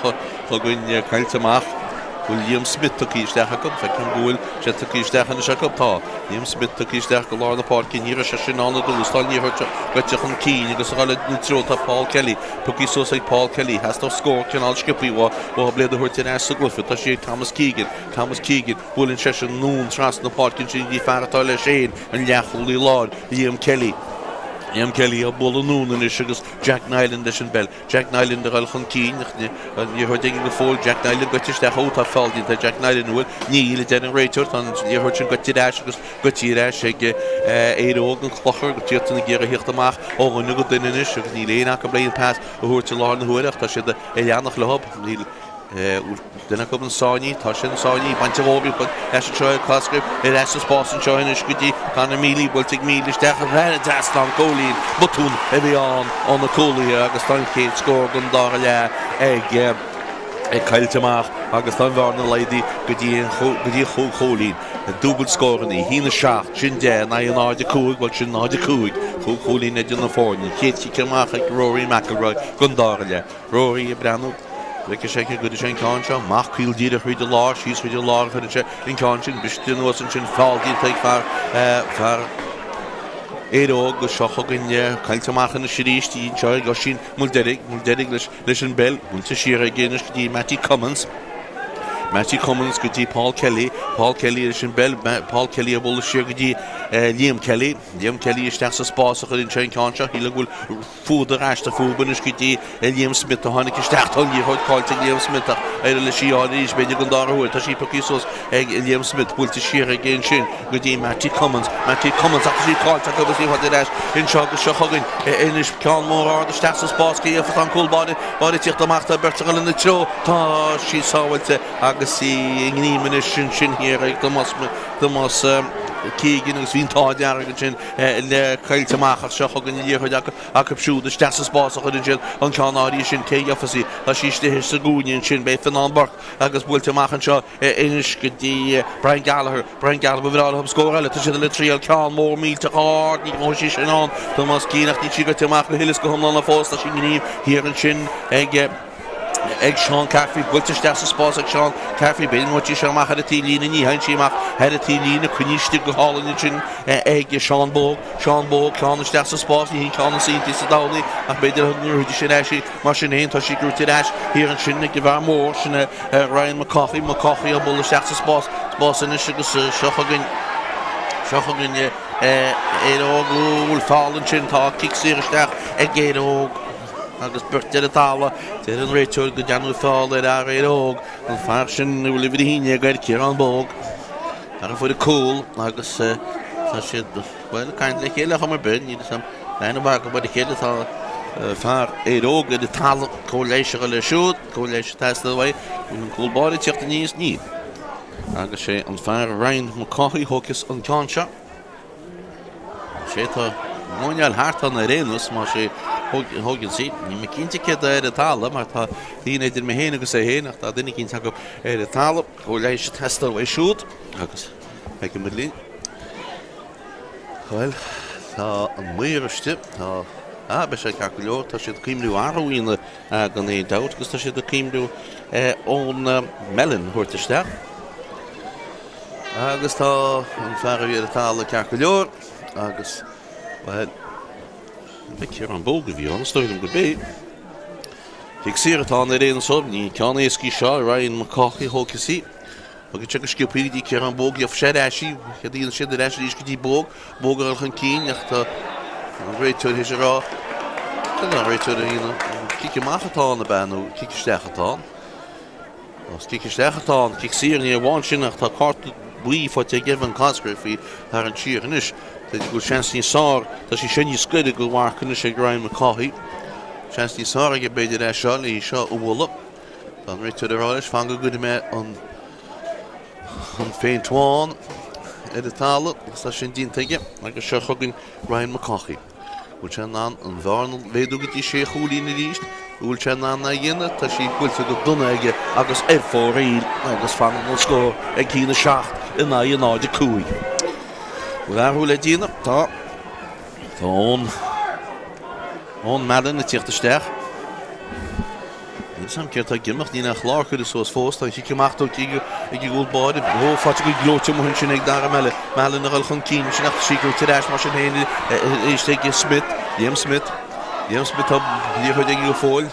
chugainn Caillte amach. Bhfuil Liam Smith tugtha isteach acu? Feicim go bhfuil sé tugtha isteach anois acu. Tá. Liam Smith tugtha isteach go lár na páirce. Ní raibh sé sin ann i dtús. Tá an liathróid seo gaibhte chun cinn agus ag dul ina treo tá Paul Kelly. Pioctha suas ag Paul Kelly. Theastódh scór cineál sciobtha uathu le iad a thabhairt ar ais sa gcluiche. Tá sí ag Thomas Keegan. Thomas Keegan. Buaileann seisean anonn trasna na páirce ansin go dtí fear atá leis féin, an leathchúlaí láir, Liam Kelly. Liam Kelly á bualadh anonn anois agus Jack Niland leis an bpeil. Jack Niland ag dul chun cinn ach an liathróid aige go fóill. Jack Niland gaibhte isteach. Ó, tá feall déanta ar Jack Niland, an bhfuil? Níl, a deir an réiteoir. Tá an liathróid sin gaibhte ar ais agus gaibhte ar ais ag Éire Óg, An Clochar agus iadsan ag iarraidh a theacht amach ó dhuine go duine anois agus níl éinne acu le aon pas a thabhairt i láthair na huaire ach tá siad ag leanacht leo. Níl. Duine acu ina sáinnithe, tá sé ina sáinnithe, bainte dhó ar ais anseo ag Cosgrave, ar ais sa spás anseo anois go dtí Conor Mealy, buailte ag Mealy isteach thar an trasnán, cúilín, botún a bhí ann ó na cúlaithe agus tá an chéad scór den dara leath ag ag Coillte Amach agus tá an bhearna laghdaithe go dtí an go dtí chúig chúilín. Dúbailt scóranna, 1-7, sin 10 in aghaidh 0-5, bhuel sin 0-5, chúig chúilín idir na foirne. An chéad chic amach ag Rory McIlroy don dara leath. Rory ag breathnú. Feicfidh sé cá gcuirfidh sé an ceann seo. Amach caol díreach thríd an lár, síos thríd an lár a chuireann sé an ceann sin. Briste anuas ansin, feall déanta ag fear, fear Éire Óg agus seo chugainn caillte amach anois arís í anseo ag Oisín Mulderrig, Mulderrig leis, leis an bpeil. Buailte siar aige anois go dtí Mattie Cummins. Mattie Cummins go dtí Paul Kelly. Paul Kelly leis an bpeil. Paul Kelly ag bualadh siar go dtí Liam Kelly. Liam Kelly isteach sa spás a chuireann sé an ceann seo. Shíl go bhfuil Fuadar aisteach fúthu anois go dtí Liam Smith a tháinig isteach. Tá an liathróid caillte ag Liam Smith ach éirigh leis í a fháil arís, b'fhéidir don dara huair. Tá sí pioctha suas ag Liam Smith, buailte siar aige ansin go dtí Mattie Cummins. Mattie Cummins ach tá sí caillte acu agus í fad ar ais anseo agus seo chugainn anois ceann mór ard isteach sa spás. Cé a gheofas an cúl báire? Báire ag tíocht amach, tá beirt ag dul ina treo. Tá sí sábháilte agus í i ngreim anois ansin thiar ag Tomás Tomás Keegan agus bhí an t-ádh dearg ansin le Coillte Amach ach seo chugainn an liathróid acu, acu siúd isteach sa spás a chuireann siad an ceann áirithe sin. Cé a gheofas í? Tá sí istigh sa gcúinne ansin. Beidh Fionnán Burke agus buailte amach anseo anois go dtí Brian Gallagher. Brian Gallagher, ba bhreá leo scór eile. Tá siad le triail ceann mór millteach ard. Ní raibh sí sin ann. Tomás Keane ach níl sí gaibhte amach go huile is go hiomlán fós. Tá sí i ngreim thiar ansin ag. ag Seán Caffrey, buailte isteach sa spás ag Seán Caffrey, b'fhéidir go mbeidh sí amach ar an taobhlíne, ní théann sí amach ar an taobhlíne, coinnithe istigh go hálainn ansin ag Seán Bogue, Seán Bogue, ceann isteach sa spás, ní hí an ceann is iontaí sa domhan í, ach b'fhéidir go ngnóthóidís ar ais í, mar sin féin, tá sí gnóite ar ais thiar ansin ag an bhfear mór, sin é Ryan McCaughey, McCaughey ag bualadh isteach sa spás, spás anois agus seo chugainn, seo chugainn Éire Óg, bhfuil feall ansin, tá cic saor isteach ag Éire Óg. Agus beirt ar an talamh, deir an réiteoir go ndearnadh feall ar fhear Éire Óg, an fear sin a bhfuil uimhir 11 air, Ciarán Bogue. Fear a fuair an cúl agus tá siad, bhuel, ag caint le chéile ar chuma ar bith, níl a fhios agam aon mhaith acu ar a chéile, tá fear Éire Óg ar an talamh, cóir leighis a dhul air siúd, cóir leighis ag teastáil uaidh, bhfuil an cúl báire ag tíocht aníos, níl. Agus sé an fear Ryan McCaughey a thógfas an ceann seo. Sé tá muineál thart ann ar aon nós, más é thógann sí. Níl mé cinnte cé atá ar an talamh mar tá daoine idir mé féin agus é féin ach tá duine eicínt acu ar an talamh. Cóir leighis ag teastáil uaidh siúd agus feicfidh muid linn. Bhuel, tá an maor istigh, tá, ah, beidh sé ceart go leor, tá siad ag cuimhniú athrú a dhéanamh gan aon dabht agus tá siad ag cuimhniú Eoin Mellon a thabhairt isteach. Agus tá an fear a bhí ar an talamh ceart go leor agus, bhuel, ba Ciarán Bogue a bhí ann, is dóigh liom gurb é. Cic saor atá ann ar aon nós, ní ceann éasca í seo, Ryan McCaughey a thógfas í. Tugann sé go sciobtha go dtí Ciarán Bogue, gheobhaidh sé ar ais í, ceadaíonn siad ar ais arís go dtí Bogue, Bogue ag dul chun cinn ach tá an réiteoir théis a rá, cad é an réiteoir a dhéanamh, cic amach atá ann ab ea nó cic isteach atá ann? Más cic isteach atá ann, cic saor, ní amháin sin ach tá cárta. buí faighte ag Evan Cosgrave faoi tharraingt siar anois. B'fhéidir go bhfuil seans níos fearr, tá sí sin níos gaire do mharc anois ag Ryan McCaughey. Seans níos fearr aige b'fhéidir é seo le í seo a bhualadh. Tá an réiteoir ag rá leis, fan go gcuirfidh mé an an phéint bhán ar an talamh agus tá sin déanta aige agus seo chugainn Ryan McCaughey. Bhfuil sé in ann an bhearna a mhéadú go dtí sé chúilín arís? An bhfuil sé in ann é a dhéanamh? Tá sí buailte go dona aige agus ar fóraoil agus fanann an scór ag 1-7 in aghaidh 0-5. Bhfuil athrú le déanamh? Tá. Tá Eoin Eoin Mallon ag tíocht isteach. Níl 'fhios a'm céard tá ag imeacht, níl aon chlár curtha suas fós. Tá an chic amach tógtha ag an gcúl báire. Ó, faighte go gleoite amuigh ansin ag Dara Mallon. Mallon a dhul chun cinn ansin ach tá sí brúite ar ais mar sin féin arís ag Smith. Liam Smith. Liam Smith tá liathróid aige go fóill.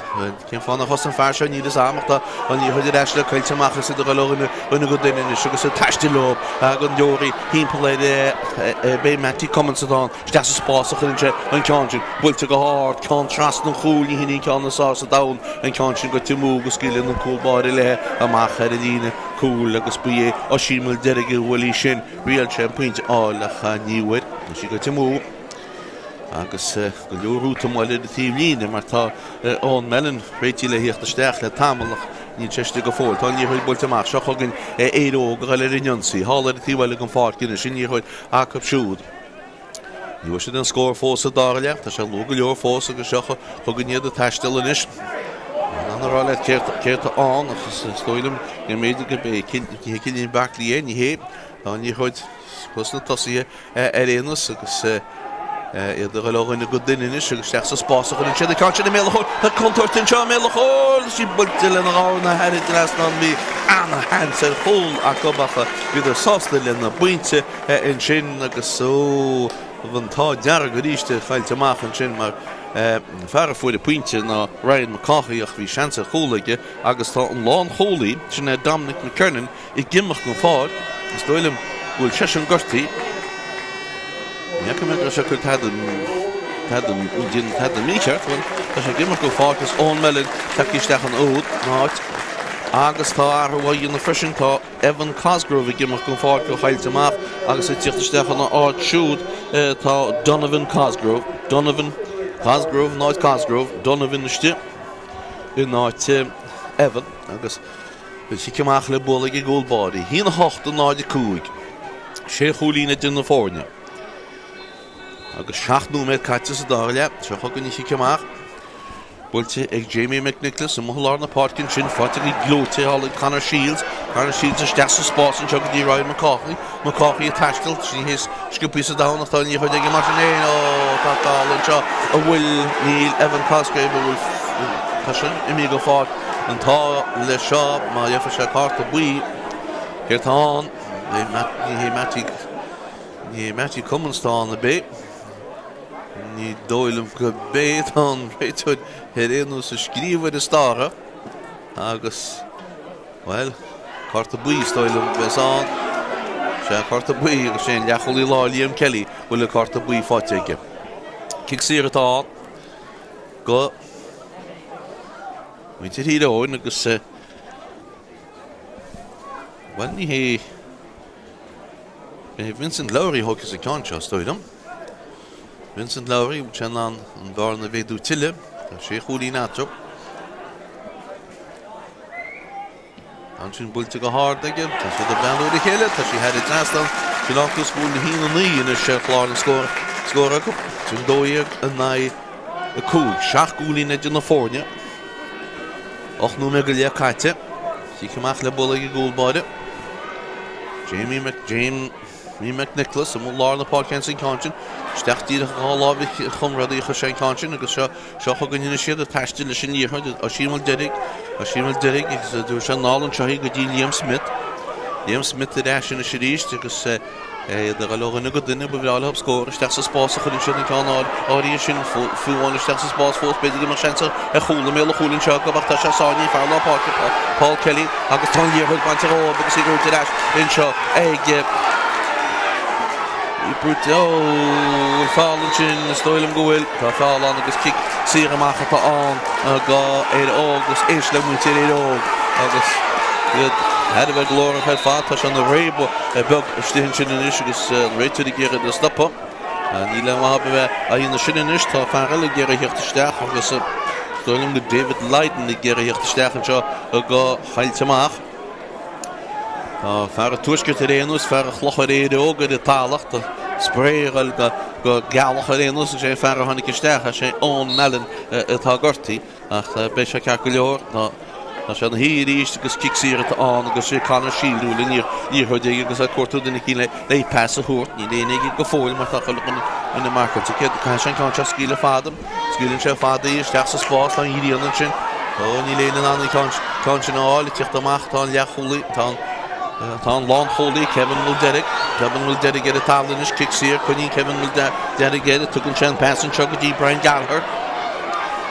Cén fáth nár thosaigh an fear seo níl 'fhios a'm ach tá an liathróid ar ais le caillte amach is iad ag dhul ó dhuine go duine anois agus ag taisteal leo ag an leoraí thimpeall ar b'é Mattie Cummins atá ann. Isteach sa spás a chuireann sé an ceann sin. Buailte go hard, ceann trasna an chúil, ní hin an ceann is fearr sa domhan, an ceann sin goite amú agus scaoileann an cúl báire léi amach ar an líne cúil agus ba é Oisín Mulderrig a bhuail í sin. Thriail sé an pointe a fháil ach ní bhfuair, tá sí goite amú agus go leor útamáil ar an taobh líne mar tá Eoin Mellon réitithe le thíocht isteach le tamall ach níl sé istigh go fóill. Tá an liathróid buailte amach. Seo chugainn Éire Óg a dhul ar an ionsaí. Thall ar an taobh eile den pháirc anois, an liathróid acu siúd. Ní bhfuair siad aon scór fós sa dara leath. Tá sé luath go leor fós agus seo chugainn iad ag taisteal anois. Níl in ann a rá leat céard atá ann ach is dóigh liom go mb'fhéidir gurb é ní hé Cillian Barkley é, ní hé. Tá an liathróid dos na tosaithe ar aon nós agus iad ag dul ó dhuine go duine anois agus isteach sa spás a chuireann siad an ceann sin i mbéal an chúil. Tá contúirt anseo i mbéal an chúil! Tá sí buailte lena dhorn thar an trasnán. Bhí ana-sheans ar chúl acu ach bhíodar sásta lena bpointe. ansin agus ó bhí an t-ádh dearg arís caillte amach ansin mar an fear a fuair an pointe ná Ryan McCaughey ach bhí seans ar chúl aige agus tá an lánchúlaí, sin é Dominic McKernan, ag imeacht den pháirc. Is dóigh liom go bhfuil seisean gortaithe. Ní fhaca mé go raibh sé ag cur tada tada déanamh tada mícheart. Bhuel, tá sé ag imeacht den pháirc agus Eoin Mellon tagtha isteach ina áit agus tá athrú á dhéanamh freisin. Tá. Evan Cosgrove ag imeacht den pháirc ó Choillte amach agus ag tíocht isteach ina áit siúd tá Donovan Cosgrove. Donovan Cosgrove in áit Cosgrove, Donovan istigh in áit Evan agus an chic amach le bualadh ag an gcúl báire. 1 8 0 5. Sé chúilín idir na foirne. Agus 7 nóiméad caite sa dara leath. Seo chugainn an chic amach. Buailte ag Jamie McNicholas amuigh i lár na páirce ansin, faighte go gleoite thall ag Conor Shields. Conor Shields isteach sa spás anseo go dtí Ryan McCaughey. McCaughey ag taisteal, ní hé is sciobtha sa domhan ach tá an liathróid aige mar sin féin. Ó, tá feall anseo. An bhfuil, níl Evan Cosgrave, an bhfuil, tá sé imithe den pháirc. An t-ádh leis seo má gheobhaidh sé cárta buí. Céard tá ann? Ní hé Mattie, ní hé Mattie Cummins atá ann, ab é? Ní dóigh liom go b'é tá an réiteoir ar aon nós ag scríobh ar an starra agus, bhuel, cárta buí is dóigh liom a bheas ann. Sea, cárta buí agus sé an leathchúlaí láir Liam Kelly a bhfuil an cárta buí faighte aige. Cic saor atá ann go muintir Thír Eoghain agus, bhuel, ní hé, é Vincent Lowry a thógfas an ceann seo, is dóigh liom. Vincent Lowry, bhfuil sé in ann an bhearna a mhéadú tuilleadh? Tá sé chúilín eatarthu. Ansin buailte go hard aige, tá siad ag breathnú ar a chéile, tá sí thar an trasnán. Sin acu go bhfuil 1-9 anois ar chlár na scór, scór acu. Sin 12 in aghaidh 5, 7 gcúilín idir na foirne. 8 nóiméad go leith caite. Cic amach le bualadh ag an gcúl báire. Jamie Mc Jamie McNicholas amuigh lár na páirce ansin ceann sin. Isteach díreach i lámha a chomrádaí a chuir sé an ceann sin agus seo seo chugainn anois iad ag taisteal leis an liathróid. Oisín Mulderrig Oisín Mulderrig agus dúirt sé anall anseo í go dtí Liam Smith. Liam Smith ar ais anois arís agus iad ag dul ó dhuine go duine, ba bhreá leo scór isteach sa spás a chuireann siad an ceann áirithe sin, fiú amháin isteach sa spás fós, b'fhéidir go mbeadh seans ar chúl i mbéal an chúil anseo acu ach tá sé sáinnithe, fear lár páirce Paul Kelly agus tá an liathróid bainte dhóibh agus í brúite ar ais anseo ag brúite, ó, bhfuil feall ansin, is dóigh liom go bhfuil, tá feall ann agus cic saor amach atá ann go Éire Óg agus éist le muintir Éire Óg agus iad. Thar a bheith glórach ar fad. Tá sé ina réabadh beag istigh ansin anois agus an réiteoir ag iarraidh iad a stopadh. Níl aon mhaith a bheith á dhéanamh sin anois. Tá fear eile ag iarraidh a theacht isteach agus is dóigh liom go David Lydon ag iarraidh a theacht isteach anseo do Choillte Mach. Tá fear an Tuaiscirt ar aon nós, fear an Chlochair Éire Óg ar an talamh. Tá spré ag dul go gealach ar aon nós. Is é an fear a tháinig isteach, is é Eoin Mallon atá gortaithe. Ach beidh sé ceart go leor. Tá sé ina shuí arís agus cic saor atá ann agus sé Conor Shields a bhfuil an liathróid aige agus é ag cuartú duine eicínt le pas a thabhairt. Níl éinne aige go fóill mar tá chuile dhuine ina marcáilte. Caithfidh sé an ceann seo a scaoileadh fada. Scaoileann sé fada í isteach sa spás. Tá an ghrian ansin. Ó, níl éinne in ann an ceann sin a fháil. Ag tíocht amach tá an leathchúlaí, tá an Tá an lánchúlaí Kevin Mulderrig, Kevin Mulderrig ar an talamh anois, cic saor, coinníonn Kevin Mulderrig air, tugann sé an pas anseo go dtí Brian Gallagher.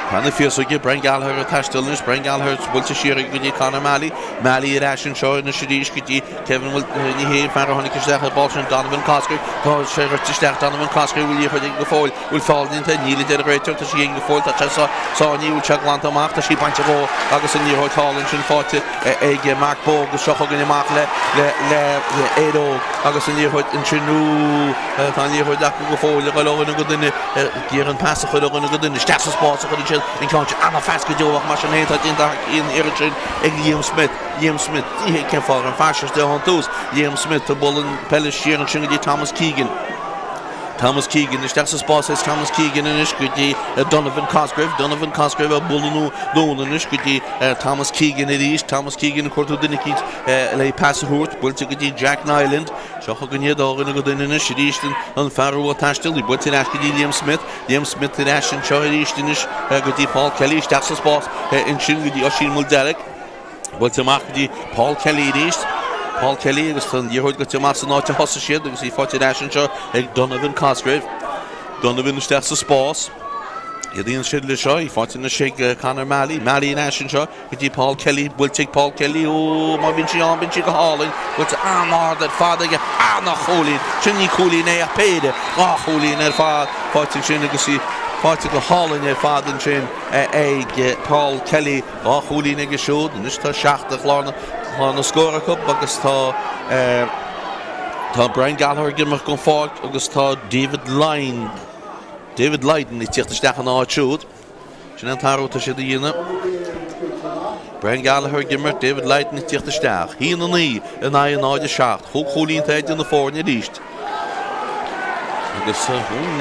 Tá na féasóige, Brian Gallagher ag taisteal anois, Brian Gallagher buailte siar aige go dtí Conor Malley, Malley ar ais anseo anois arís go dtí Kevin Mul, ní hé an fear a tháinig isteach ar ball sin, Donovan Cosgrave, tá sé rite isteach, Donovan Cosgrave, bhfuil liathróid aige go fóill, bhfuil feall déanta, níl a deir an réiteoir, tá sí aige go fóill, tá sé sa, sáinnithe, bhfuil sé glanta amach, tá sí bainte dhó agus an liathróid thall ansin faighte ag Mark Bogue agus seo chugainn amach le le Éire Óg agus an liathróid ansin, ó tá an liathróid acu go fóill ag dul ó dhuine go duine ag iarraidh an pas a chur ó dhuine go duine isteach sa spás a chuireann siad an ceann sin an-phas go deo ach mar sin féin tá déanta thar cionn iarraidh sin ag Liam Smith Liam Smith ní thuigim cén fáth an fear seo istigh ón tús Liam Smith ag bualadh an peile siar ansin go dtí Thomas Keegan Thomas Keegan isteach sa spás is Thomas Keegan anois go dtí Donovan Cosgrave Donovan Cosgrave ag bualadh anonn anois go dtí Thomas Keegan arís Thomas Keegan ag cuartú duine eicínt le pas a thabhairt buailte go dtí Jack Niland Seo chugainn iad ó dhuine go duine anois arís an fear rua ag taisteal í buailte ar ais go dtí Liam Smith Liam Smith ar ais anseo arís anois go dtí Paul Kelly isteach sa spás ansin go dtí Oisín Mulderrig buailte amach go dtí Paul Kelly arís Paul Kelly agus an liathróid goite amach san áit a thosaigh siad agus í faighte ar ais anseo ag Donovan Cosgrave Donovan isteach sa spás Iad siad le seo í faighte anois ag Conor Malley Malley ar ais anseo go dtí Paul Kelly, buailte ag Paul Kelly, ó má bhíonn sí ann, bíonn sí go hálainn, buailte an-ard ar fad aige, ana-chúilín, sin ní cúilín é ach péire, 2 chúilín ar fad faighte ansin agus í faighte go hálainn ar fad ansin ag Paul Kelly, 2 chúilín aige siúd, anois tá 7 ar chlár na scór acu agus tá tá Brian Gallagher ag imeacht den pháirc agus tá David Lyne, David Lydon ag tíocht isteach ina áit siúd. Sin an t-athrú atá siad a dhéanamh. Brian Gallagher ag imirt, David Lydon ag tíocht isteach. 1-9 in aghaidh 0-7. Chúig chúilín atá idir na foirne arís. Agus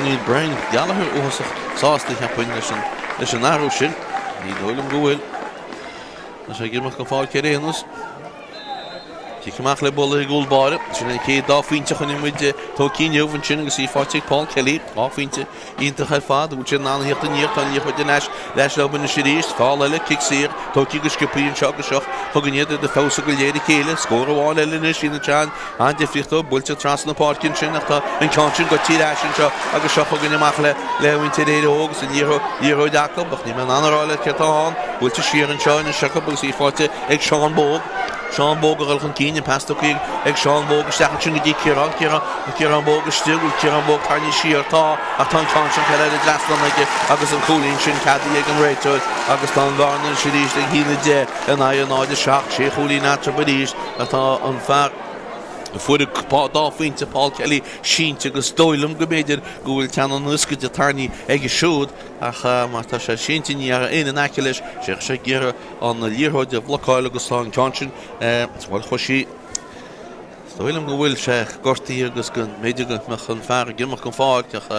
níl Brian Gallagher uafásach sásta, cheapfainn, leis an, leis an athrú sin. Ní dóigh liom go bhfuil. Tá sé ag imeacht den pháirc ar aon nós. Cic amach le bualadh i gcúl báire. Sin an chéad dá phointe a chonaic muid tógtha inniu ansin agus í faighte ag Paul Kelly. 2 phointe iontach ar fad. An bhfuil siad in ann a theacht aniar? Tá an liathróid in ais leis leo anois arís. Feall eile, cic saor, tógtha go sciobtha anseo agus seo chugainn iad ag feabhsú go léir a chéile. Scór amháin eile anois, iad anseo an-difríocht dóibh. Buailte trasna na páirce ansin ach tá an ceann sin goite ar ais anseo agus seo chugainn amach le le muintir Éire Óg agus an liathróid acu ach níl mé in ann a rá leat céard atá ann. Buailte siar anseo anois acu agus í faighte ag Seán Bogue. Seán Bogue ag dul chun cinn, an pas tugtha ag Seán Bogue isteach ansin go dtí Ciarán, Ciarán, Ciarán Bogue istigh, bhfuil Ciarán Bogue tarraingthe siar, tá, ach tá an ceann sin curtha thar an dtrasnán aige agus an cúilín sin ceadaithe ag an réiteoir agus tá an bhearna anois arís ag 1-10 in aghaidh 0-7, sé chúilín eatarthu arís atá an fear a fuair an dá phointe, Paul Kelly, sínte agus is dóigh liom go mb'fhéidir go bhfuil ceann an ioscaide tarraingthe aige siúd ach má tá sé sínte ní raibh éinne in aice leis, sé ag iarraidh an liathróid a bhlocáil agus tá an ceann sin, bhuel, chuaigh sí, is dóigh liom go bhfuil sé gortaithe agus go mb'fhéidir go mbeadh an fear ag imeacht den pháirc ach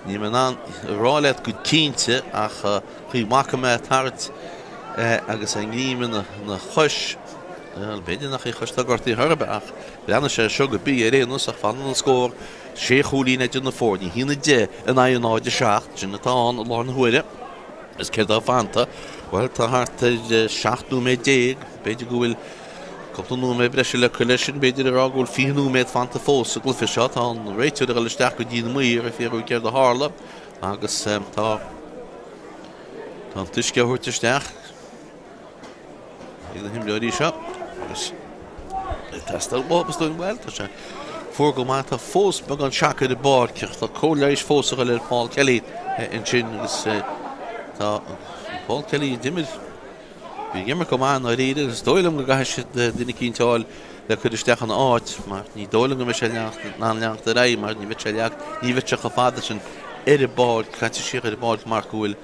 níl mé in ann a rá leat go cinnte ach chaoi a bhfaca mé tarraingt agus a ngreim ina chois, bhuel, b'fhéidir nach í a chois atá gortaithe chor ar bith ach bhreathnaigh sé seo go bith ar aon nós ach fanann an scór sé chúilín idir na foirne, 1-10 in aghaidh 0-7, sin atá ann i láthair na huaire. Is céard atá fanta? Bhuel, tá thart ar 17 nóiméad. B'fhéidir go bhfuil cúpla nóiméad breise le cur leis sin. B'fhéidir a rá go bhfuil 20 nóiméad fanta fós sa gcluiche seo. Tá an réiteoir ag dul isteach go dtí na maoir ag fiafraí céard a tharla agus tá tá an t-uisce á thabhairt isteach. ag na himreoirí seo agus ag teastáil uathu is dóigh bhuel tá sé fuar go maith tá fós beagán seaca ar an bpáirc ach tá cóir leighis fós a dhul ar Paul Kelly ansin agus tá Paul Kelly a d'imir. Bhí ag imirt go maith i ndáiríre agus is dóigh liom go gcaithfidh siad duine eicínt a fháil le cur isteach ina áit mar ní dóigh liom go mbeidh sé in ann leanacht ar aghaidh mar ní bheidh sé leag, ní bheidh sé chomh fada sin ar an bpáirc, caite siar ar an bpáirc mar go bhfuil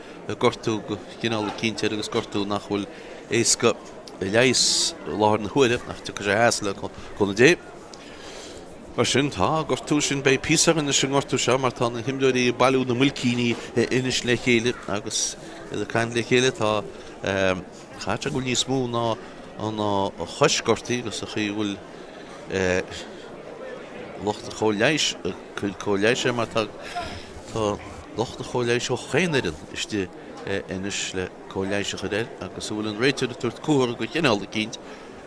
gortú de chineál eicínt air agus gortú nach bhfuil éasca a leigheas i láthair na huaire ach tiocfaidh sé as le cúnamh Dé. Mar sin, tá gortú sin, beidh píosa orainn leis an ngortú seo mar tá na himreoirí ag bailiú na mbuilcíní anois le chéile agus iad ag caint le chéile. Tá, chaithfeadh sé go bhfuil níos mó ná an chois gortaithe agus an chaoi a bhfuil lucht an chóir leighis ag cur cóir leighis air mar tá tá lucht an chóir leighis ó chaon fhoireann istigh anois le cóir leighis a chur air agus an bhfuil an réiteoir ag tabhairt comhartha de chineál eicínt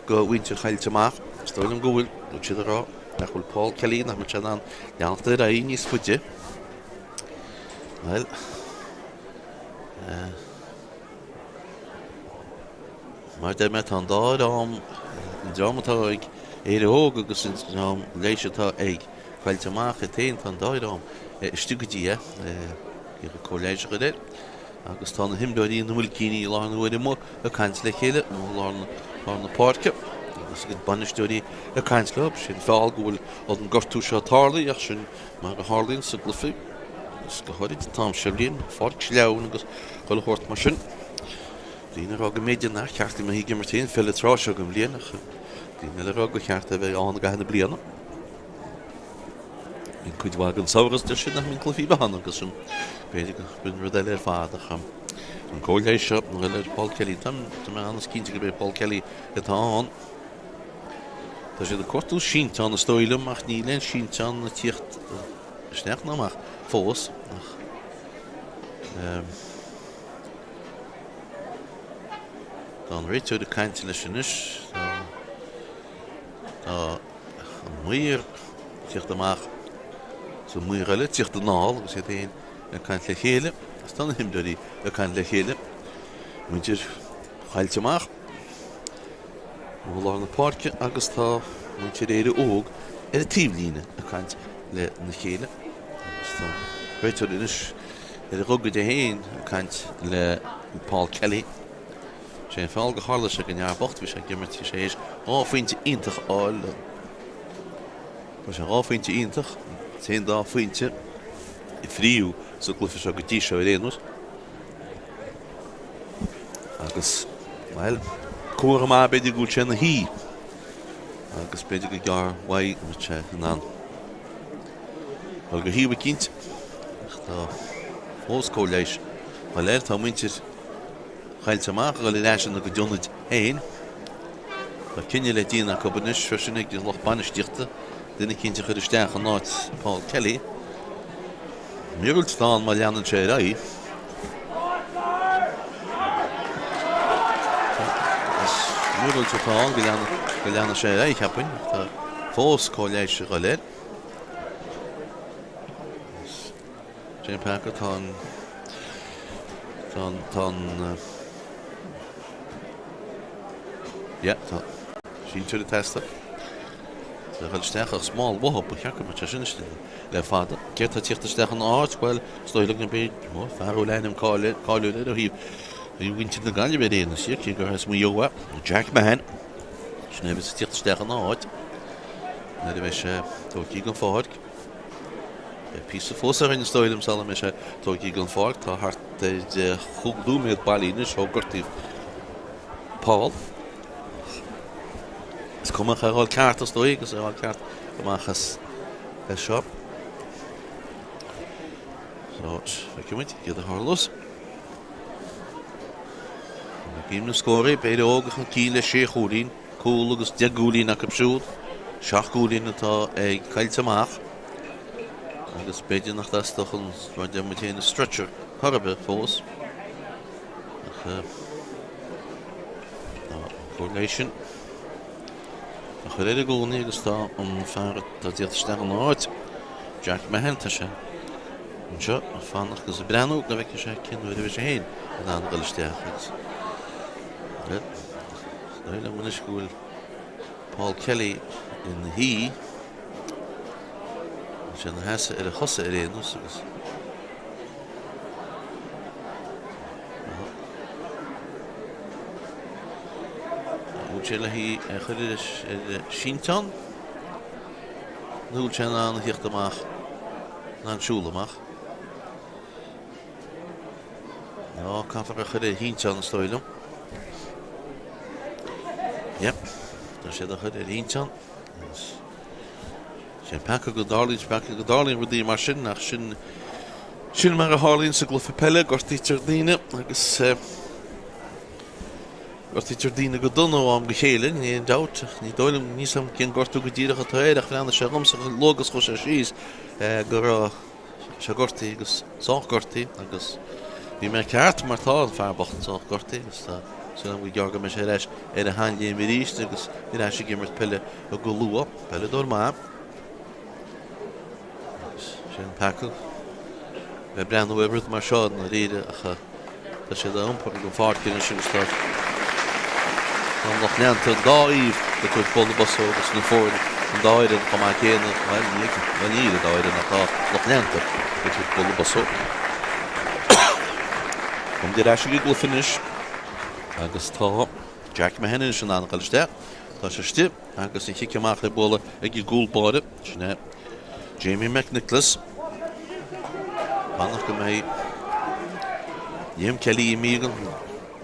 do mhuintir Chaillte Amach. Is dóigh liom go bhfuil, bhfuil siad ag rá nach bhfuil Paul Kelly, nach mbeidh sé in ann leanacht ar aghaidh níos faide. Bhuel, eh, mar a deir mé, tá an dá dhream, an dream atá ag Éire Óg agus an dream leighis atá ag Caillte Amach iad féin, tá an dá dhream istigh go dtí é, eh, ag cóir leighis a chur air. Agus tá na himreoirí ina mbuilcíní i láthair na huaire amuigh ag caint le chéile i lár na páirce agus a gcuid bainisteoirí ag caint leo. Sin fáth go bhfuil an gortú seo tarlaithe ach sin mar a tharlaíonn sa gcluiche agus go háirid an t-am seo bliain, pháirc sleamhain agus chuile shórt mar sin. Daoine ag rá go mb'fhéidir nár cheart go mbeifí ag imirt aon pheil an tráth seo den bhliain ach daoine eile ag rá gur cheart é a bheith ann i gcaitheamh na bliana. Bíonn cuid mhaith den samhradh deir siad nach mbíonn cluichí ar bith ann agus sin b'fhéidir go b'in rud eile ar fad ach an cóir leighis seo an bhfuil ar Paul Kelly tá mé an-chinnte gurb é Paul Kelly atá ann. Tá siad ag cuartú sínteán is dóigh liom ach níl aon sínteán ag tíocht isteach ná amach fós ach tá an réiteoir ag caint leis anois. Tá an maor ag tíocht amach is an maor eile ag tíocht anall agus iad féin ag caint le chéile agus tá na himreoirí ag caint le chéile. Muintir Chaillte Amach i lár na páirce agus tá muintir Éire Óg ar an taobhlíne ag caint lena chéile agus tá réiteoir anois ar a ghogaide féin ag caint le Paul Kelly. Sé an fáth gur tharla sé don fhear bocht, bhí sé ag imirt, bhí sé théis 2 phointe iontach a fháil, fuair sé 2 phointe iontach, an t-aon dá phointe a fríodh sa gcluiche seo go dtí seo ar aon nós. Agus, bhuel, comhartha maith b'fhéidir go bhfuil sé ina shuí agus b'fhéidir go gearr uaidh go mbeidh sé in ann dul go shuíomh eicínt. Ach tá fós cóir leighis á fháil air, tá muintir Chaillte Amach ag dul ar ais ina gcuid ionaid féin. Tá cinneadh le déanamh acu anois freisin ag an lucht bainistíochta, duine eicínt a chur isteach in áit Paul Kelly. Míorúilt atá ann má leanann sé ar aghaidh. Is míorúilt atá ann go leanfaidh sé ar aghaidh, cheapfainn, ach tá fós cóir leighis ag dul air. Jane Parker, tá an, tá an, tá an, yeah, tá sínteoir ag teastáil. Tá dul isteach ach smál uathu, ba cheart go mbeadh sé sin istigh le fada. Cé atá ag tíocht isteach ina áit? Bhuel, is dóigh liom gurb é fear a bhfuil ainm cáiliúil air ó thaobh mhuintir na Gaillimhe ar aon nós, cé gur as Maigh Eo é, Jack Mahon. Sin é a bheas ag tíocht isteach ina áit nuair a bheidh sé tógtha den pháirc. Beidh píosa fós orainn is dóigh liom sula mbeidh sé tógtha den pháirc. Tá thart ar chúig nóiméad bailí anois ó gortaíodh Paul. Is cuma ach é a fháil ceart is dóigh agus é a fháil ceart amach as seo. So, feicfidh muid céard a tharlós. Cén na scóraí, Éire Óg chun cinn le sé chúilín. Cúl agus 10 gcúilín acu siúd, 7 gcúilín atá ag Caillte Amach agus b'fhéidir nach dteastódh an, mar a deir muid féin, an stretcher chor ar bith fós. Ach tá an cóir leighis sin á chur air i gcónaí agus tá an fear atá ag tíocht isteach ina áit, Jack Mahon, tá sé anseo ag fanacht agus ag breathnú go bhfeicfidh sé cén uair a bheidh sé féin in ann a dhul isteach agus Is dóigh liom anois go bhfuil Paul Kelly ina shuí. Tá sé ina sheasamh ar a chosa ar aon nós agus sé le hí a chur ar an sínteán. Nó bhfuil sé in ann a theacht amach, in ann siúl amach. Nó caithfear a chur ar shínteán is dóigh liom. Yep, tá siad á chur ar shínteán. Sé peaca go dtarlaíonn, peaca go dtarlaíonn rudaí mar sin ach sin sin mar a tharlaíonn sa gcluiche peile, gortaítear daoine agus gortaítear daoine go dona ó am go chéile, ní aon dabht, ach ní dóigh liom, níl a fhios agam cén gortú go díreach atá air ach bhreathnaigh sé dhomsa chomh luath agus chuaigh sé síos go raibh sé gortaithe agus sách gortaithe agus bhí mé ceart mar tá an fear bocht sách gortaithe agus tá súil agam go gearr go mbeidh sé ar ais ar a sheanléim arís agus ar ais ag imirt peile go luath. Peileadóir maith. Agus sin peaca bheith breathnú ar rud mar seo i ndáiríre ach tá siad á iompar ag an pháirc anois agus tá an lucht leanta an dá thaobh ag tabhairt bualadh bos dó agus na foirne an dá fhoireann chomh maith céanna, bhuel ní bhuel níl an dá fhoireann ach tá lucht leanta ag tabhairt bualadh bos dó. Táimid ar ais ag an gcluiche anois agus tá Jack Mahon anois in ann a dhul isteach. Tá sé istigh agus an chic amach le bualadh ag an gcúl báire, sin é Jamie McNicholas. Fanacht go mbeidh Liam Kelly imithe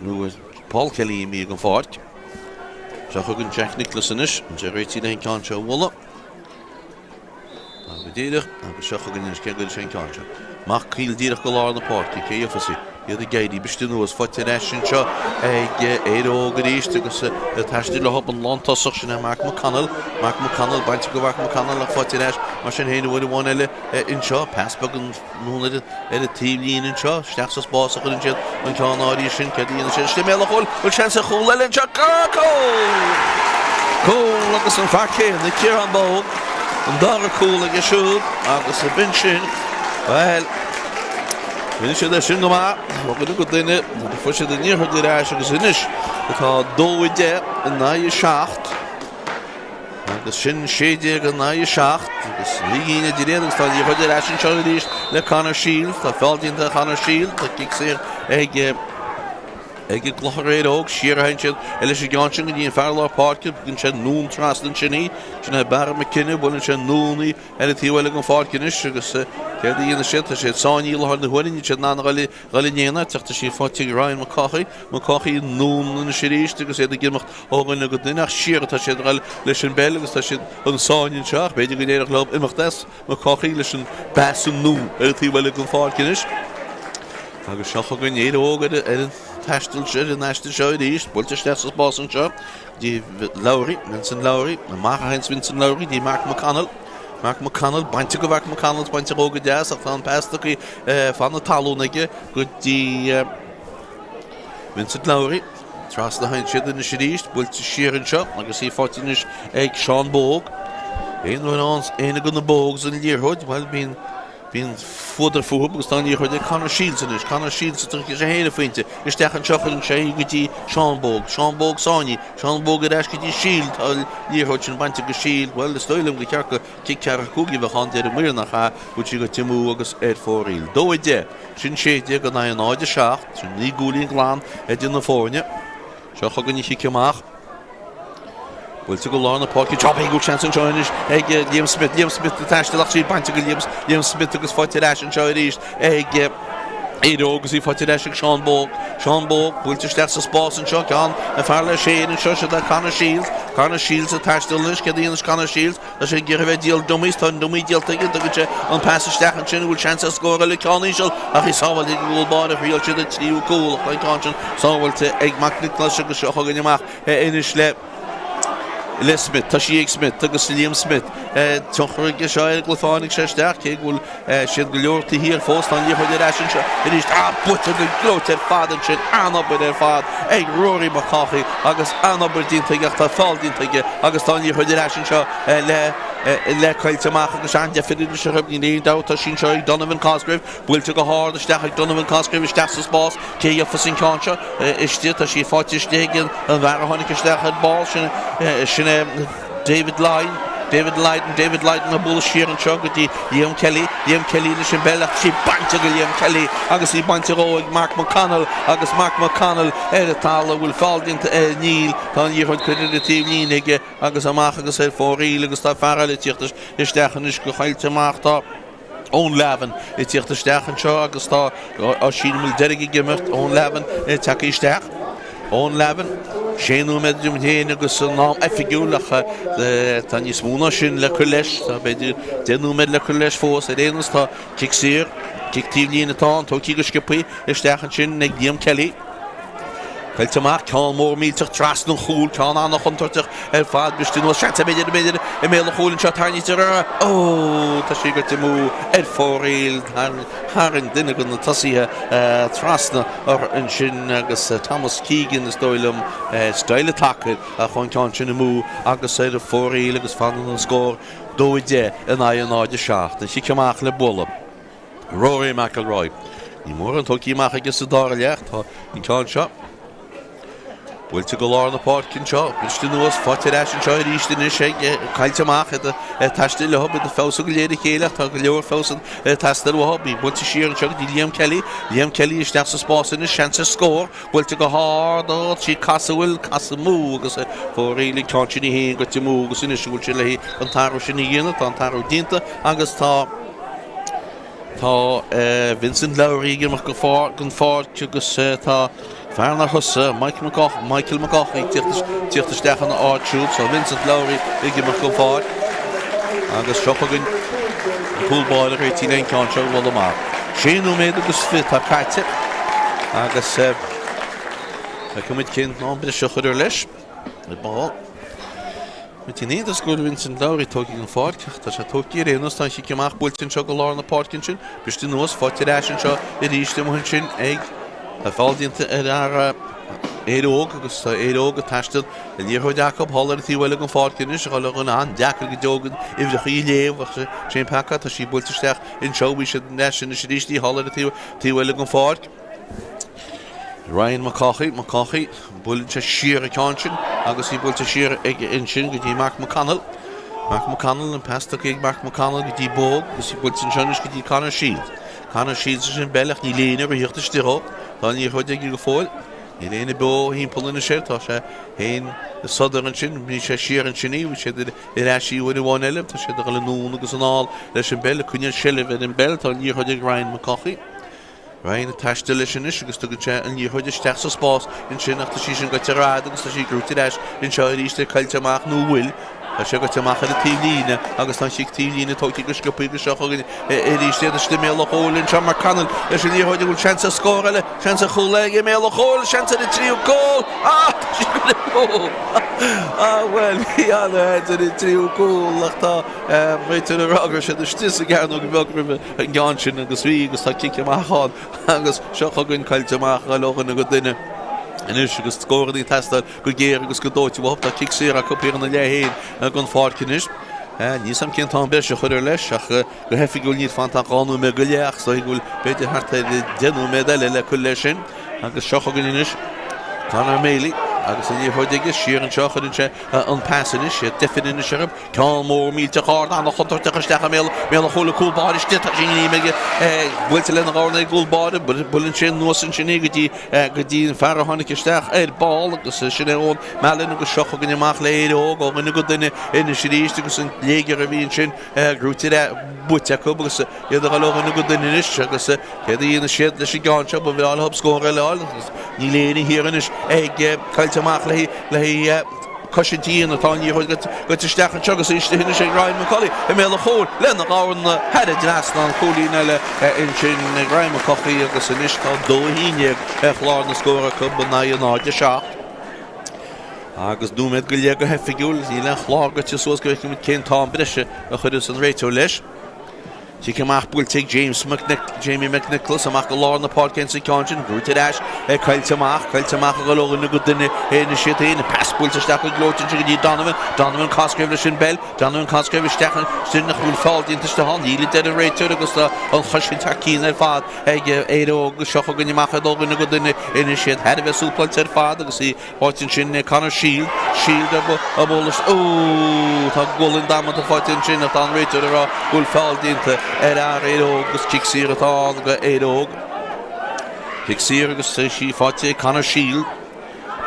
nó Paul Kelly imithe den pháirc. Seo chugainn Jack Nicklaus anois, an sé réitithe le an ceann seo a bhualadh. Tá go díreach, agus seo chugainn anois, cé a gcuirfidh sé an ceann seo? Amach caol díreach go lár na páirce, cé a gheofas í? Iad ag éirí, briste anuas, faighte ar ais anseo ag Éire Óg arís agus ag taisteal leo an lántosach, sin é Mark McConnell. Mark McConnell, bainte go Mark McConnell ach faighte ar ais mar sin féin uair amháin eile anseo. Pas beag anonn ar an taobhlíne anseo, isteach sa spás a chuireann siad an ceann áirithe sin. Céard a dhéanann siad? Istigh i mbéal an chúil, bhfuil seans ar chúl eile anseo? Cúl! Cúl agus an fear céanna, Ciarán Bogue, an dara cúl aige siúd agus b'in sin, bhuel, Rinne siad é sin go maith, ó dhuine go duine, fuair siad an liathróid ar ais agus anois atá 2-10 in aghaidh 7 agus sin 16 in aghaidh 7 agus ní idir iad agus tá an liathróid ar ais anseo arís le Conor Shields, tá feall déanta ar Conor Shields, tá cic saor ag ag an gClochar Éire Óg, siar a théann siad leis an gceann sin go dtí an fear lár páirce, tugann sé anonn trasna ansin í, sin é Barra McKenna, buaileann sé anonn í ar an taobh eile den pháirc anois agus céard a dhéanfaidh siad? Tá siad sáinnithe i láthair na huaire, níl siad in ann a dhul in aon áit ach tá sí faighte ag Ryan Mac Cárthaigh, Mac Cárthaigh anonn anois arís agus iad ag imeacht ó dhuine go duine ach siar atá siad ag dul leis an bpeil agus tá siad in sáinn anseo ach b'fhéidir go n-éireodh leo imeacht as Mac Cárthaigh leis an bpas anonn ar an taobh eile den pháirc anois. Agus seo chugainn Éire Óg ar an taisteal seo, ar an aistear seo arís, buailte isteach sa spás anseo. Dtí Lowry, Vincent Lowry, amach a théanns Vincent Lowry, dtí Mark McConnell. Mark McConnell, bainte go Mark McConnell, bainte dhó go deas ach tá an pas tugtha fan na talún aige go dtí Vincent Lowry. Trasna a théann siad anois arís, buailte siar anseo agus í faighte anois ag Seán Bogue. Aon uair a fhaigheanns éinne de na Bogues an liathróid, bhuel bíonn Bíonn fuadar fúthu agus tá an liathróid ag Conor Shields anois. Conor Shields tar éis é féin a phointe. Isteach anseo chuireann sé í go dtí Seán Bogue. Seán Bogue sáinnithe. Seán Bogue ar ais go dtí Shield. Tá an liathróid sin bainte go Shield. Bhuel, is dóigh liom gur cheart go cic ceathracha cúig a bheadh ann deir an maor nach ea? Bhfuil sí goite amú agus ar fóraoil. 2 10. Sin 16 in aghaidh 0 7. Sin 9 gcúilín glan idir na foirne. Seo chugainn an chic amach. Buailte go lár na páirce. Job ag seans anseo anois ag Liam Smith. Liam Smith ag taisteal ach sí bainte go Liam, Liam Smith agus faighte ar ais anseo arís ag Éire Óg agus í faighte ar ais ag Seán Bogue. Seán Bogue buailte isteach sa spás anseo. Ceann is fearr le Shane anseo siad le Conor Shields. Conor Shields ag taisteal anois. Céard a dhéanfas Conor Shields? Tá sé ag iarraidh a bheith ag díol dummies. Tá an dummy díolta aige. Tugann sé an pas isteach ansin. An bhfuil seans ar scór eile? Ceann íseal ach í sábháilte ag an gcúl báire. Thriail siad an tríú cúl ach tá an ceann sin sábháilte ag Mac Niocláis agus seo chugainn amach anois le le Smith. Tá sí ag Smith agus Liam Smith. Tionchar aige seo ar an gcluiche tháinig sé isteach cé go bhfuil siad go leor taobh thiar fós. Tá an liathróid ar ais anseo arís. Ah, buaite go gleoite ar fad ansin. An-obair ar fad ag Rory Mac Cárthaigh agus an-obair déanta aige ach tá feall déanta aige agus tá an liathróid ar ais anseo le le caillte amach agus an-deifir anois orthu. Níl aon dabht tá sí anseo ag Donovan Cosgrave. Buailte go hard isteach ag Donovan Cosgrave isteach sa spás. Cé a gheofas an ceann seo istigh? Tá sí faighte istigh ag an bhfear a tháinig isteach ar ball. Sin, sin é David Lyne. David Lydon, David Lydon ag bualadh siar anseo go dtí Liam Kelly, Liam Kelly leis an bpeil ach tá sí bainte go Liam Kelly agus í bainte dhó ag Mark McConnell agus Mark McConnell ar an talamh, bhfuil feall déanta air? Níl, tá an liathróid curtha ar an taobhlíne aige agus amach agus ar fóraoil agus tá fear eile ag tíocht isteach anois go Choillte amach, tá. Eoin Lavin ag tíocht isteach anseo agus tá Oisín Mulderrig ag imeacht. Eoin Lavin ag teacht isteach. Eoin Lavin, sé nóiméad idir muid féin agus an am oifigiúil ach tá níos mó ná sin le cur leis. Tá b'fhéidir 10 nóiméad le cur leis fós. Ar aon nós tá cic saor, cic taobhlíne atá ann, tógtha go sciobtha isteach ansin ag Liam Kelly. Caillte amach, ceann mór millteach trasna an chúil, ceann an-chontúirteach ar fad, briste anuas, seans b'fhéidir, b'fhéidir, i mbéal an chúil anseo, tarraingítear uirthi, ó, tá sí goite amú ar fóraoil, tharraing duine de na tosaithe trasna uirthi ansin agus Thomas Keegan, is dóigh liom, style an tacair a chuaigh an ceann sin amú agus ar fóraoil agus fanann an scór 2-10 in aghaidh 0-7. An chic amach le bualadh. Rory McIlroy. Ní mórán tógtha amach aige sa dara leath. Tá an ceann seo buailte go lár na páirce anseo, briste anuas, faighte ar ais anseo arís anois ag caillte amach, iad ag taisteal leo, iad ag feabhsú de réir a chéile ach tá go leor feabhas ag teastáil uathu. Bhí buailte siar anseo go dtí Liam Kelly. Liam Kelly isteach sa spás anois, seans ar scór. Buailte go hard, ó, tá sí casadh, bhuel, casadh amú agus fóraoil an ceann sin í féin goite amú agus anois an bhfuil sé le an t-athrú sin a dhéanamh, tá an t-athrú déanta agus tá Tá Vincent Lowry ag imeacht den pháirc agus tá fear nár thosaigh, Mike Michael McGaughy, ag tíocht isteach ina áit siúd. So Vincent Lowry ag imeacht den pháirc agus seo chugainn an cúl báire réitithe le an ceann seo a bhualadh amach. Sé nóiméad agus 20 atá caite agus feicfidh muid cén am breise a chuirfear leis. Ar ball. Muid in iontas go bhfuil Vincent Lowry tógtha den pháirc ach tá sé tógtha ar aon nós. Tá an chic amach buailte anseo go lár na páirce ansin. Briste anuas, faighte ar ais anseo arís amuigh ansin ag Tá feall déanta ar fhear Éire Óg agus tá Éire Óg ag taisteal an liathróid acu thall ar an taobh eile den pháirc anois. A dhul a dhuine an-deacair go deo na huimhreacha a léamh ach sé an peaca tá sí buailte isteach anseo. Bhí siad ar ais anois arís thall ar an taobh eile den pháirc. Ryan McCaughey, McCaughey, buaileann sé siar an ceann sin agus í buailte siar ag ansin go dtí Mark McConnell. Mark McConnell, an pas tugtha ag Mark McConnell go dtí Bogue agus í buailte anseo anois go dtí Conor Shields. Conor Shields leis an bpeil ach níl éinne ag ritheacht istigh dhó. Tá an liathróid aige go fóill. Níl éinne beo thimpeall anois air. Tá sé féin i sodar ansin. Bhí sé siar ansin í. Bhí siad ar ais í uair amháin eile. Tá siad ag dul anonn agus anall leis an bpeil. Ag coinneáil seilbh ar an bpeil. Tá an liathróid ag Ryan McCaughey. Ryan ag taisteal leis anois agus tugann sé an liathróid isteach sa spás ansin ach tá sí sin goite ar fad agus tá sí gnóite ar ais anseo arís ag Coillte amach nó an bhfuil? Tá sé goite amach ar an taobhlíne agus tá an chic taobhlíne tógtha go sciobtha agus seo chugainn arís iad istigh i mbéal an chúil anseo McConnell leis an liathróid an bhfuil seans ar scór eile seans ar chúl eile i mbéal an chúil seans ar an tríú cúl ah tá sí goite ah bhuel bhí an-sheans ar an tríú cúl ach tá réiteoir ag rá go raibh siad istigh sa gcearnóg bheag roimhe an gceann sin agus bhí agus tá cic amach ann agus seo chugainn Coillte amach ó dhuine go duine anois agus scóranna ag teastáil go géar agus go dóite uathu. Tá cic saor acu thiar ina leath féin den pháirc anois. Níl 'fhios a'm cén t-am breise a chuirfear leis ach go hoifigiúil níl fanta ach 2 nóiméad go leith ach is dóigh go bhfuil b'fhéidir thart ar 10 nóiméad eile le cur leis sin. Agus seo chugainn anois Conor Maley agus an liathróid aige siar anseo chuireann sé an pas anois, iad deifir anois orthu. Ceann mór millteach ard an-chontúirteach isteach i mbéal an chúil an cúl báire istigh tá sí aige buailte lena dhorn ag an gcúl báire buaileann sé anuas ansin í go dtí go dtí an fear a tháinig isteach ar ball agus sin é Eoin Mallon agus seo chugainn amach le Éire Óg ó dhuine go duine anois arís agus an léigear a bhí ansin gnóite buaite acu agus iad ag dul ó dhuine go duine anois agus céard a dhéanfaidh siad leis an gceann seo ba bhreá leo scór eile a fháil agus níl éinne thiar anois ag Coillte amach le le Cosaint a dhéanamh. Tá an liathróid goite isteach anseo agus í istigh anois ag Ryan McCauley i mbéal an chúil lena dhorn thar an dtrasnán. Cúilín eile ansin ag Ryan McCaughey agus anois tá 2-11 ar chlár na scór acu in aghaidh 0-7. Agus nóiméad go leith go hoifigiúil, níl aon chlár goite suas go bhfeicfidh muid cén t-am breise a chuirfeas an réiteoir leis. Cic amach buailte ag James Jamie McNicholas amach go lár na páirce ins an ceann sin. Gnóite ar ais é caillte amach, caillte amach a dhul ó dhuine go duine anois iad féin. Pas buailte isteach go gleoite ansin go dtí Donovan. Donovan Cosgrave leis an bpeil. Donovan Cosgrave isteach ansin nach bhfuil feall déanta istigh ann. Níl a deir an réiteoir agus tá an chosaint thar cionn ar fad ag Éire Óg. Seo chugainn amach ag dul ó dhuine go duine anois iad thar a bheith súpláilte ar fad agus í Faighte ansin ag Conor Shields, Shields ag bualadh, Ó! Tá gualainn damanta faighte ansin ach tá an réiteoir ag rá go bhfuil feall déanta ar fhear Éire Óg agus cic saor atá ann go Éire Óg. Cic saor agus tá sí faighte ag Conor Shields.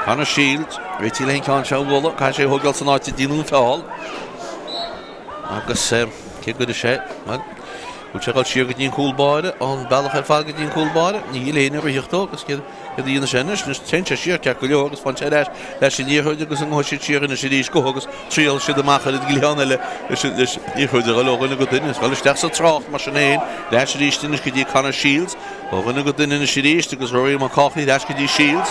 Conor Shields, réitithe le an ceann seo a bhualadh, caithfidh sé a thógáil san áit a déanadh an feall. Agus cé go gcuirfidh sé, bhuel, bhfuil sé ag dul siar go dtí an cúl báire, an bealach ar fad go dtí an cúl báire? Níl éinne ag ritheacht dó agus céard a dhéanfaidh sé anois? Anois téann sé siar ceart go leor agus faigheann sé ar ais leis an liathróid agus an ngabhfaidh siad siar anois arís go agus triailfidh siad amach ar an gcliathán eile leis an liathróid a dhul ó dhuine go duine. Ag dul isteach sa trácht mar sin féin. Ar ais arís anois go dtí Conor Shields. Ó dhuine go duine anois arís agus Rory Mac Cárthaigh ar ais go dtí Shields.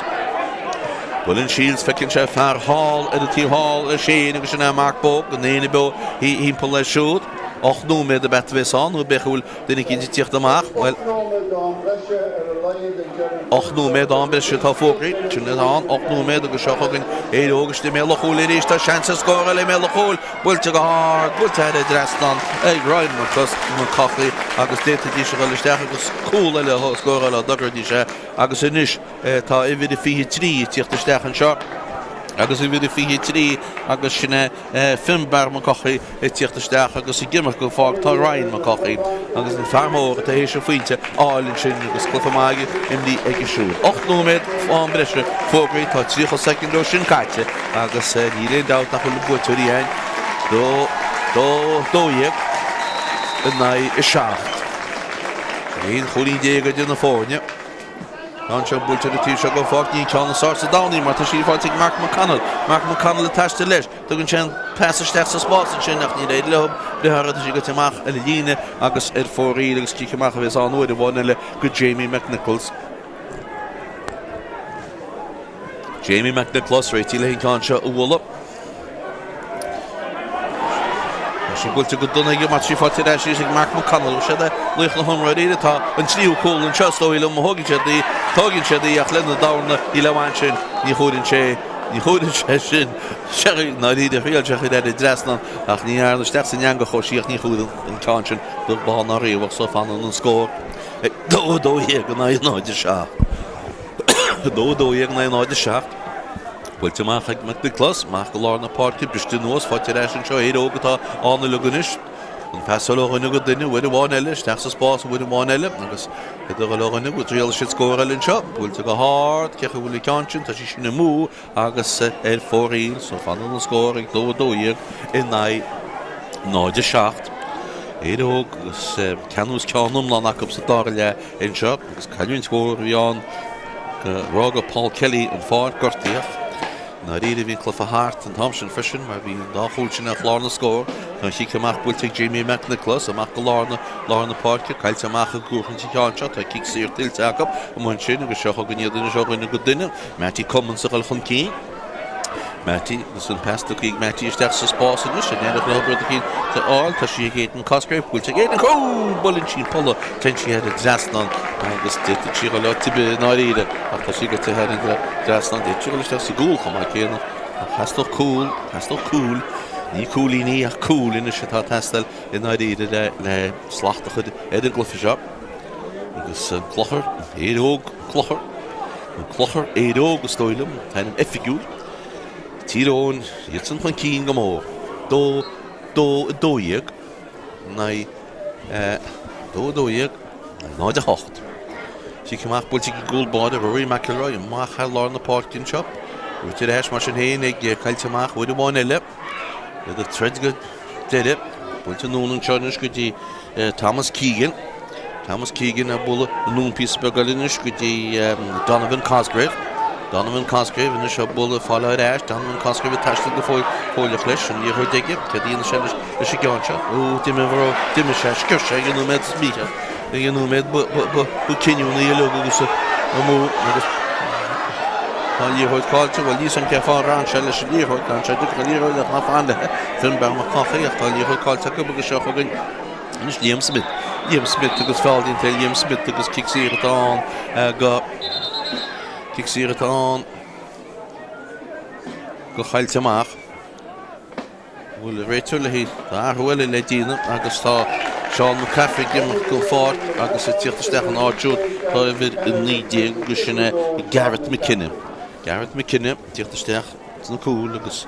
Buaileann Shields, feiceann sé fear thall ar an taobh thall leis féin agus sin é Mark Bogue, an éinne beo thimpeall air siúd. 8 nóiméad ab ea a bheas ann nó b'fhéidir go bhfuil duine eicínt ag tíocht amach. Bhuel, 8 nóiméad am breise atá fógraithe. Sin atá ann, 8 nóiméad agus seo chugainn Éire Óg istigh i mbéal an chúil arís. Tá seans ar scór eile i mbéal an chúil. Buailte go hard, buailte thar an dtrasnán ag Ryan Mac Cárthaigh agus d'fhéadfaidís a dhul isteach agus cúl eile a scóráil dá dtugfaidís é agus anois tá uimhir a 23 ag tíocht isteach anseo agus uimhir a 23 agus sin é Finbarr Mac Eochaidh ag tíocht isteach agus ag imeacht den pháirc tá Ryan Mac Eochaidh agus an fear mór atá théis an phointe a fháil ansin agus cluiche maith imrithe aige siúd. 8 nóiméad am breise fógraithe, tá 30 soicind ó sin caite agus níl aon dabht nach bhfuil na buaiteoirí ann 2, 2, 12 in aghaidh 7. Aon chúilín idir na foirne. Ceann seo buailte ar an taobh seo den pháirc, ní an ceann is fearr sa domhan í mar tá sí faighte ag Mark McConnell. Mark McConnell ag taisteal leis. Tugann sé an pas isteach sa spás ansin ach níor éirigh leo breith orthu. Tá sí goite amach ar an líne agus ar fóraoil agus cic amach a bheas ann uair amháin eile go Jamie McNichols. Jamie McNicholas réitithe le an ceann seo a bhualadh. Tá sí buailte go dona aige mar tá sí faighte ar ais arís ag Mark McConnell. Siad é laoch na himreoirí atá an tríú cúl anseo is dóigh liom. Thógann siad í, tógann siad í ach lena dorna níl a bhaint sin. Ní chuireann sé, ní chuireann sé sin. I ndáiríre thriail sé chuir ar an dtrasnán ach ní dhearna isteach san eangach ó sí ach ní chuir an ceann sin do bá ná riamh ach so fanann an scór ag 2 12 in aghaidh 0 7. 2 12 in aghaidh 0 7. Buailte amach ag McNicholas, amach go lár na páirce, briste anuas, faighte ar ais anseo, Éire Óg atá ann uilig anois. An pasáil ó dhuine go duine, uair amháin eile, isteach sa spás uair amháin eile, agus iad ag dul ó dhuine go dtriailfidh siad scór eile anseo. Buailte go hard, cé acu a bhfuil an ceann sin, tá sí sin amú agus ar fóraoil, so fanann an scór ag 2 12 in aghaidh 0 7. Éire Óg agus ceannús ceann iomlán acu sa dara leath anseo agus cailliúint mhór a bhí ann gur fhág Paul Kelly an pháirc gortaithe. I ndáiríre bhí an cluiche thart an t-am sin freisin mar bhí an dá chúl sin ar chlár na scór. Tá an chic amach buailte ag Jamie McNicholas amach go lár na lár na páirce, caillte amach i gcúrchaint an cheann seo. Tá cic saor tuillte acu amuigh ansin agus seo chugainn iad anois ó dhuine go duine. Mattie Cummins ag dul chun cinn. Mattie agus an pas tugtha ag Mattie isteach sa spás anois, an éireoidh leo rud eicínt a fháil? Tá sí ag Aidan Cosgrave, buailte ag Aidan, Ó! Buaileann sí an polla, téann sí thar an dtrasnán agus d'fhéadfadh sí a dhul áit ar bith i ndáiríre ach tá sí goite thar an dtrasnán, d'fhéadfadh sí a dhul isteach sa gcúl chomh maith céanna ach theastódh cúl, theastódh cúl, ní cúilíní ach cúl anois atá ag teastáil i ndáiríre le le slacht a chur ar an gcluiche seo. Agus an Clochar, Éire Óg, Clochar. An Clochar, Éire Óg is dóigh liom, an t-ainm oifigiúil. Tír Eoghain, iadsan chun cinn go mór. 2, 2, 12 in aghaidh 2, 12 in aghaidh 0, 8. Cic amach buailte ag an gcúl báire, Rory McIlroy, amach thar lár na páirce anseo. Buaite ar ais mar sin féin ag caillte amach uair amháin eile. Iad ag troid go deireadh. Buailte anonn anseo anois go dtí Thomas Keegan. Thomas Keegan ag bualadh anonn píosa beag eile anois go dtí Donovan Cosgrave. Donovan Cosgrave anois ag bualadh fáil ar ais. Donovan Cosgrave ag taisteal go fóilleach leis an liathróid aige. Céard a dhéanfaidh sé leis an gceann seo? Ó, d'imigh, d'imigh sé, sciorr sé ag an nóiméad is mícheart. Ag an nóiméad ba cinniúnaí uilig agus amú agus tá an liathróid caillte. Bhuel, níl 's agam cén fáth ar fhan sé leis an liathróid. D'fhan sé dtiocfadh an liathróid ach ná fan léi. Finbarr Mac Cárthaigh ach tá an liathróid caillte acu agus seo chugainn. Anois Liam Smith, Liam Smith agus feall déanta ar Liam Smith agus cic saor atá ann go, cic saor atá ann go Choillte Mach. Bhfuil an réiteoir le haghaidh athrú eile le déanamh agus tá Seán McCaffrey ag imeacht den pháirc agus ag tíocht isteach ina áit siúd tá uimhir 19 agus sin é Garrett McKinnon. Garrett McKinnon ag tíocht isteach sna cúil agus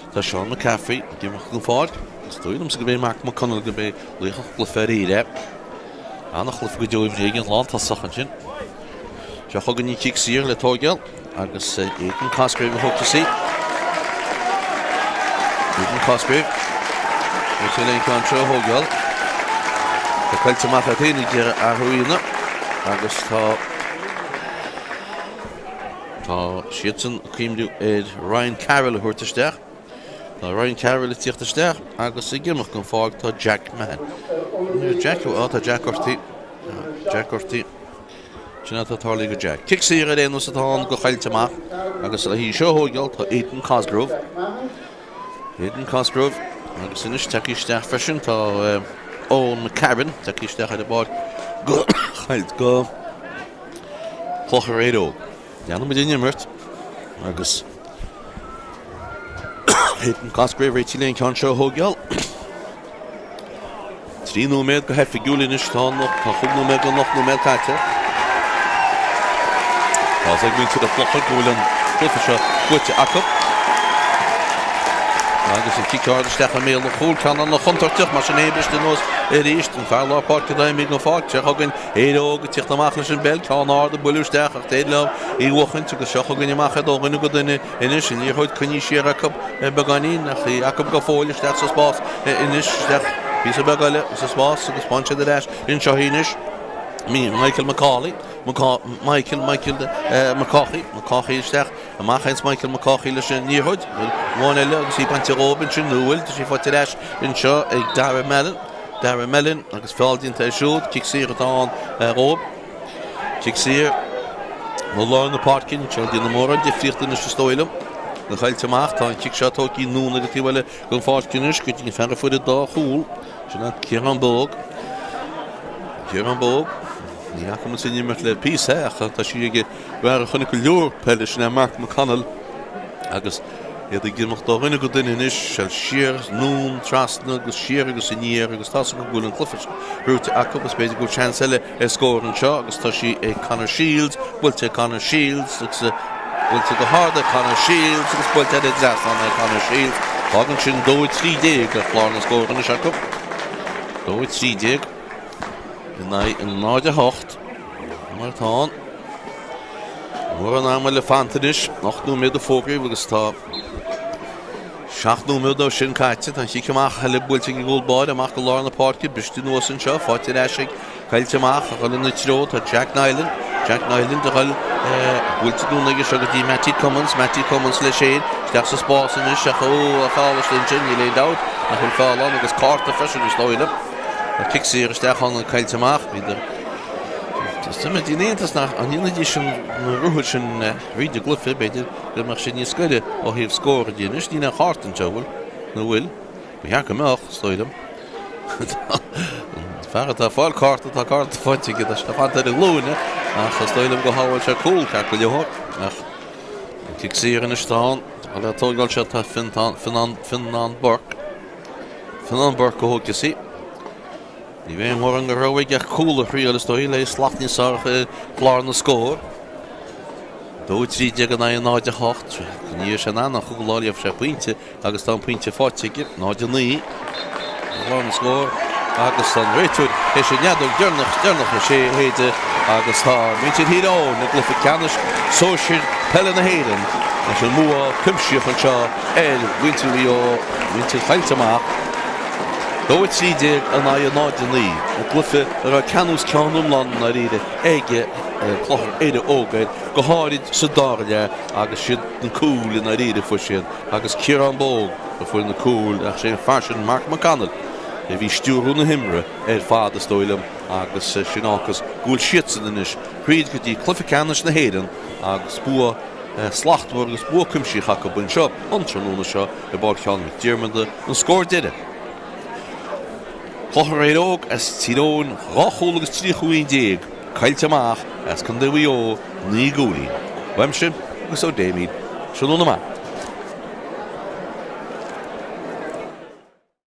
tá Seán McCaffrey ag imeacht den pháirc. Is dóigh liomsa gurb é Mark McConnell gurb é laoch an chluiche aréir é. An-chluiche go deo imrithe ag an lántosach ansin. Seo chugainn an cic saor le tóigeáil agus Aidan Cosgrave a thógfas í. Aidan Cosgrave. Réitithe le an ceann seo a thóigeáil. Tá Coillte Mach iad féin ag iarraidh athrú a dhéanamh agus tá tá siadsan ag cuimhniú ar Ryan Carroll a thabhairt isteach. Tá Ryan Carroll ag tíocht isteach agus ag imeacht den pháirc tá Jack Mahon. Jack, á tá Jack gortaithe. Jack gortaithe. Sin atá tarlaithe go Jack. Cic saor ar aon nós atá ann go Choillte Mach agus le hí seo a thóigeáil tá Aidan Cosgrove. Aidan Cosgrove agus anois tagtha isteach freisin tá Eoin McCarron tagtha isteach ar an bpáirc go Choill go Clochar Éire Óg. Leanann muid an imirt agus Aidan Cosgrave réitithe le an ceann seo a thóigeáil. 3 nóiméad go hoifigiúil anois tá tá 5 nóiméad go 8 nóiméad caite. Tá a fhios ag muintir an Chlochair go bhfuil an cluiche seo buaite acu. Agus an cic ard isteach i mbéal an chúil, ceann an-chontúirteach mar sin é briste anuas arís. An fear lár páirce d'imeacht den pháirc, seo chugainn Éire Óg ag tíocht amach leis an bpeil, ceann ard a buaileadh isteach ach d'éirigh leo í a bhuachaint agus seo chugainn amach iad ó dhuine go duine anois. An liathróid coinnithe siar acu beagáinín ach í acu go fóill isteach sa spás anois, isteach píosa beag eile sa spás agus faigheann siad ar ais anseo í anois. Michael McCauley, Michael, Michael McCaughey, McCaughey isteach, amach ins Michael McCaughey leis an liathróid, amháin eile agus í bainte dhóibh ansin, nó bhfuil, tá sí faighte ar ais anseo ag Dara Mallon. Dara Mellon agus feall déanta air siúd, cic saor atá ann dhóibh. Cic saor ó lár na páirce anseo, déanamh mórán difríochta anois is dóigh liom. Do Choillte Mach, tá an cic seo tógtha anonn ar an taobh eile den pháirc anois go dtí an fear a fuair an dá chúl. Sin é Ciarán Bogue. Ciarán Bogue. Ní fhaca muid san imirt le píosa ach tá sí ag fear a chonaic go leor peile, sin é Mark McConnell agus iad ag imeacht ó dhuine go duine anois, seal siar, anonn, trasna agus siar agus aniar agus tá's acu go bhfuil an cluiche buaite acu agus b'fhéidir go bhfuil seans eile ar scór anseo agus tá sí ag Conor Shields, buailte ag Conor Shields agus buailte go hard ag Conor Shields agus buailte thar an dtrasnán ag Conor Shields. Fágann sin 2-13 ar chlár na scór anois acu. 2-13 in aghaidh 0-8 mar atá ann. Mórán ama le fanacht anois, 8 nóiméad a fógraíodh agus tá 7 nóiméad ó sin caite. Tá an chic amach eile buailte ag an gcúl báire amach go lár na páirce, briste anuas anseo, faighte ar ais ag Coillte Mach a dhul ina treo. Tá Jack Niland, Jack Niland a dhul buailte anonn aige seo go dtí Mattie Cummins, Mattie Cummins leis féin isteach sa spás anois ach ó, a feall istigh ansin, níl aon dabht nach bhfuil feall ann agus cárta freisin is dóigh liom. Tá cic saor isteach ann ag Coillte Mach. Bhíodar Suim in aontas nach ndéanfaidís na ruathair sin thríd an gcluiche, b'fhéidir go mbeadh siad níos gaire ó thaobh scór de. Anois níl aon chárta anseo, an bhfuil? Nó bhfuil? Ba cheart go mbeadh, is dóigh liom. An fear atá ag fáil cárta, tá cárta faighte aige, tá sé fanta ar a ghlúine, ach is dóigh liom go shábháil sé cúl ceart go leor. Ach an cic saor anois atá ann, tá le tógáil seo tá Fionnán, Fionnán Burke. Fionnán Burke a thógfas í. Ní bheidh mórán de rogha aige ach cúl a thriail is dóigh le slacht níos fearr a chur ar chlár na scór. 2 13 in aghaidh 0 8. Ní raibh sé in ann ach cúpla lá gheobhaidh sé pointe agus tá an pointe faighte aige, 0 9 ar chlár na scór agus an réiteoir théis an fheadóg deireanach deireanach a shéideadh agus tá muintir Thír Eoghain i gcluiche ceannais sóisir peile na hÉireann leis an mbua cuimsitheach anseo ar mhuintir Mhaigh Eo, muintir Choillte Mach. 2 13 in aghaidh 0 9 i gcluiche a raibh ceannús ceann iomlán i ndáiríre ag Clochar Éire Óg air, go háirid sa dara leath agus siad na cúil i ndáiríre a fuair siad agus Ciarán Bogue a fuair na cúil ach sé an fear sin Mark McConnell a bhí stiúrú na himeartha ar fad is dóigh liom agus sin fhágfas go bhfuil siadsan anois thríd go dtí cluiche ceannais na hÉireann agus bua slachtmhar agus bua cuimsitheach acu anseo an tráthnóna seo i bPáirc Sheáin Mhic Diarmada an scór deiridh. Clochar Éire Óg as Tír Eoghain, 2 chúl agus 13 chúilín caillte amach as Contae Mhaigh Eo, 9 gcúilín. Uaimse agus ó Damien, tráthnóna maith.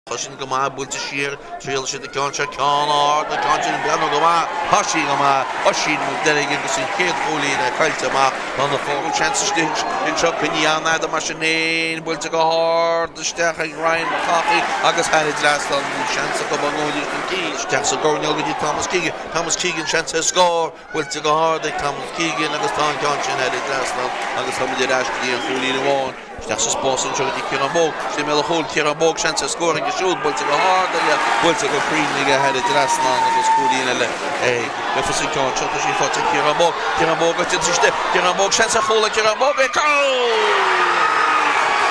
Tá sin go maith, buailte siar, triailfidh siad an ceann seo, ceann ard, an ceann sin ag breathnú go maith, tá sí go maith, Oisín Mac Deirg agus an chéad chúilín caillte amach, tá na foirne seans istigh anseo, coinnithe an-fhada mar sin féin, buailte go hard isteach ag Ryan McCaughey agus thar an dtrasnán, bhí seans acu an gcúilín chun cinn, isteach sa gcoirnéal go dtí Thomas Keegan, Thomas Keegan seans ar scór, buailte go hard ag Thomas Keegan agus tá an ceann sin thar an dtrasnán agus táimid ar ais go dtí an chúilín amháin. Isteach sa spás anseo go dtí Ciarán Bogue. Istigh i mbéal an chúil, Ciarán Bogue, seans ar scór aige siúd, buailte go hard aige, buailte go cruinn aige thar an dtrasnán agus cúilín eile ag Memphis an ceann seo. Tá sí faighte ag Ciarán Bogue. Ciarán Bogue ag déanamh istigh. Ciarán Bogue, seans ar chúl ag Ciarán Bogue. Cúl!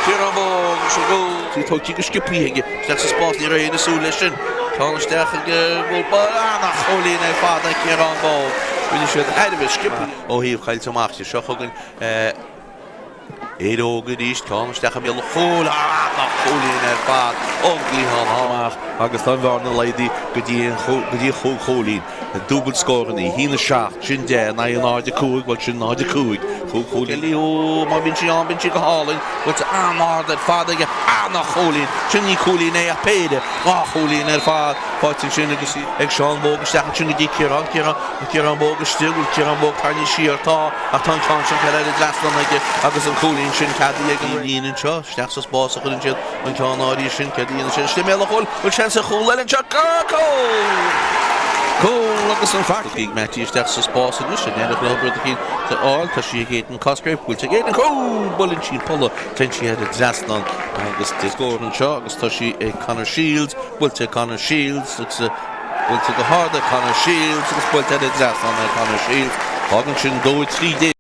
Ciarán Bogue agus an gcúl. Í tógtha go sciobtha aige. Isteach sa spás, ní raibh éinne ag súil leis sin. Ceann isteach ag an gcúl. Ana-chúilín ar fad ag Ciarán Bogue. Rinne siad thar a bheith sciobtha. Ó thaobh caillte amach de seo chugainn. Éire Óg arís, ceann isteach i mbéal an chúil, ana-chúilín ar fad ón gcliathán amach agus tá an bhearna laghdaithe go dtí an go dtí chúig chúilín. Dúbailt scóranna, 1-7, sin 10 in aghaidh 0-5, bhuel sin 0-5, chúig chúilín. Ó, má bhíonn sí ann, bíonn sí go hálainn, buailte an-ard ar fad aige, ana-chúilín, sin ní cúilín é ach péire, dhá chúilín ar fad faighte ansin agus ag Seán Bogue isteach ansin go dtí Ciarán, Ciarán, Ciarán Bogue istigh, bhfuil Ciarán Bogue tarraingthe siar, tá. Ach tá an ceann sin curtha thar an dtrasnán aige agus an cúilín sin ceadaithe ag an líne anseo. Isteach sa spás a chuireann siad an ceann áirithe sin. Céard a dhéanann siad? Istigh i mbéal an chúil. Bhfuil seans ar chúl eile anseo? Cúl! Cúl agus an fear. Ag Mattie isteach sa spás anois. An ndéanfadh leo rud eicínt a fháil? Tá sí ag Aidan Cosgrave. Buailte ag Aidan. Cúl! Buaileann sí an polla. Téann sí thar an dtrasnán agus scór anseo agus tá sí ag Conor Shields. Buailte ag Conor Shields agus. Buailte go hard ag Conor Shields agus buailte thar an dtrasnán ag Conor Shields. Fágann sin 2-13.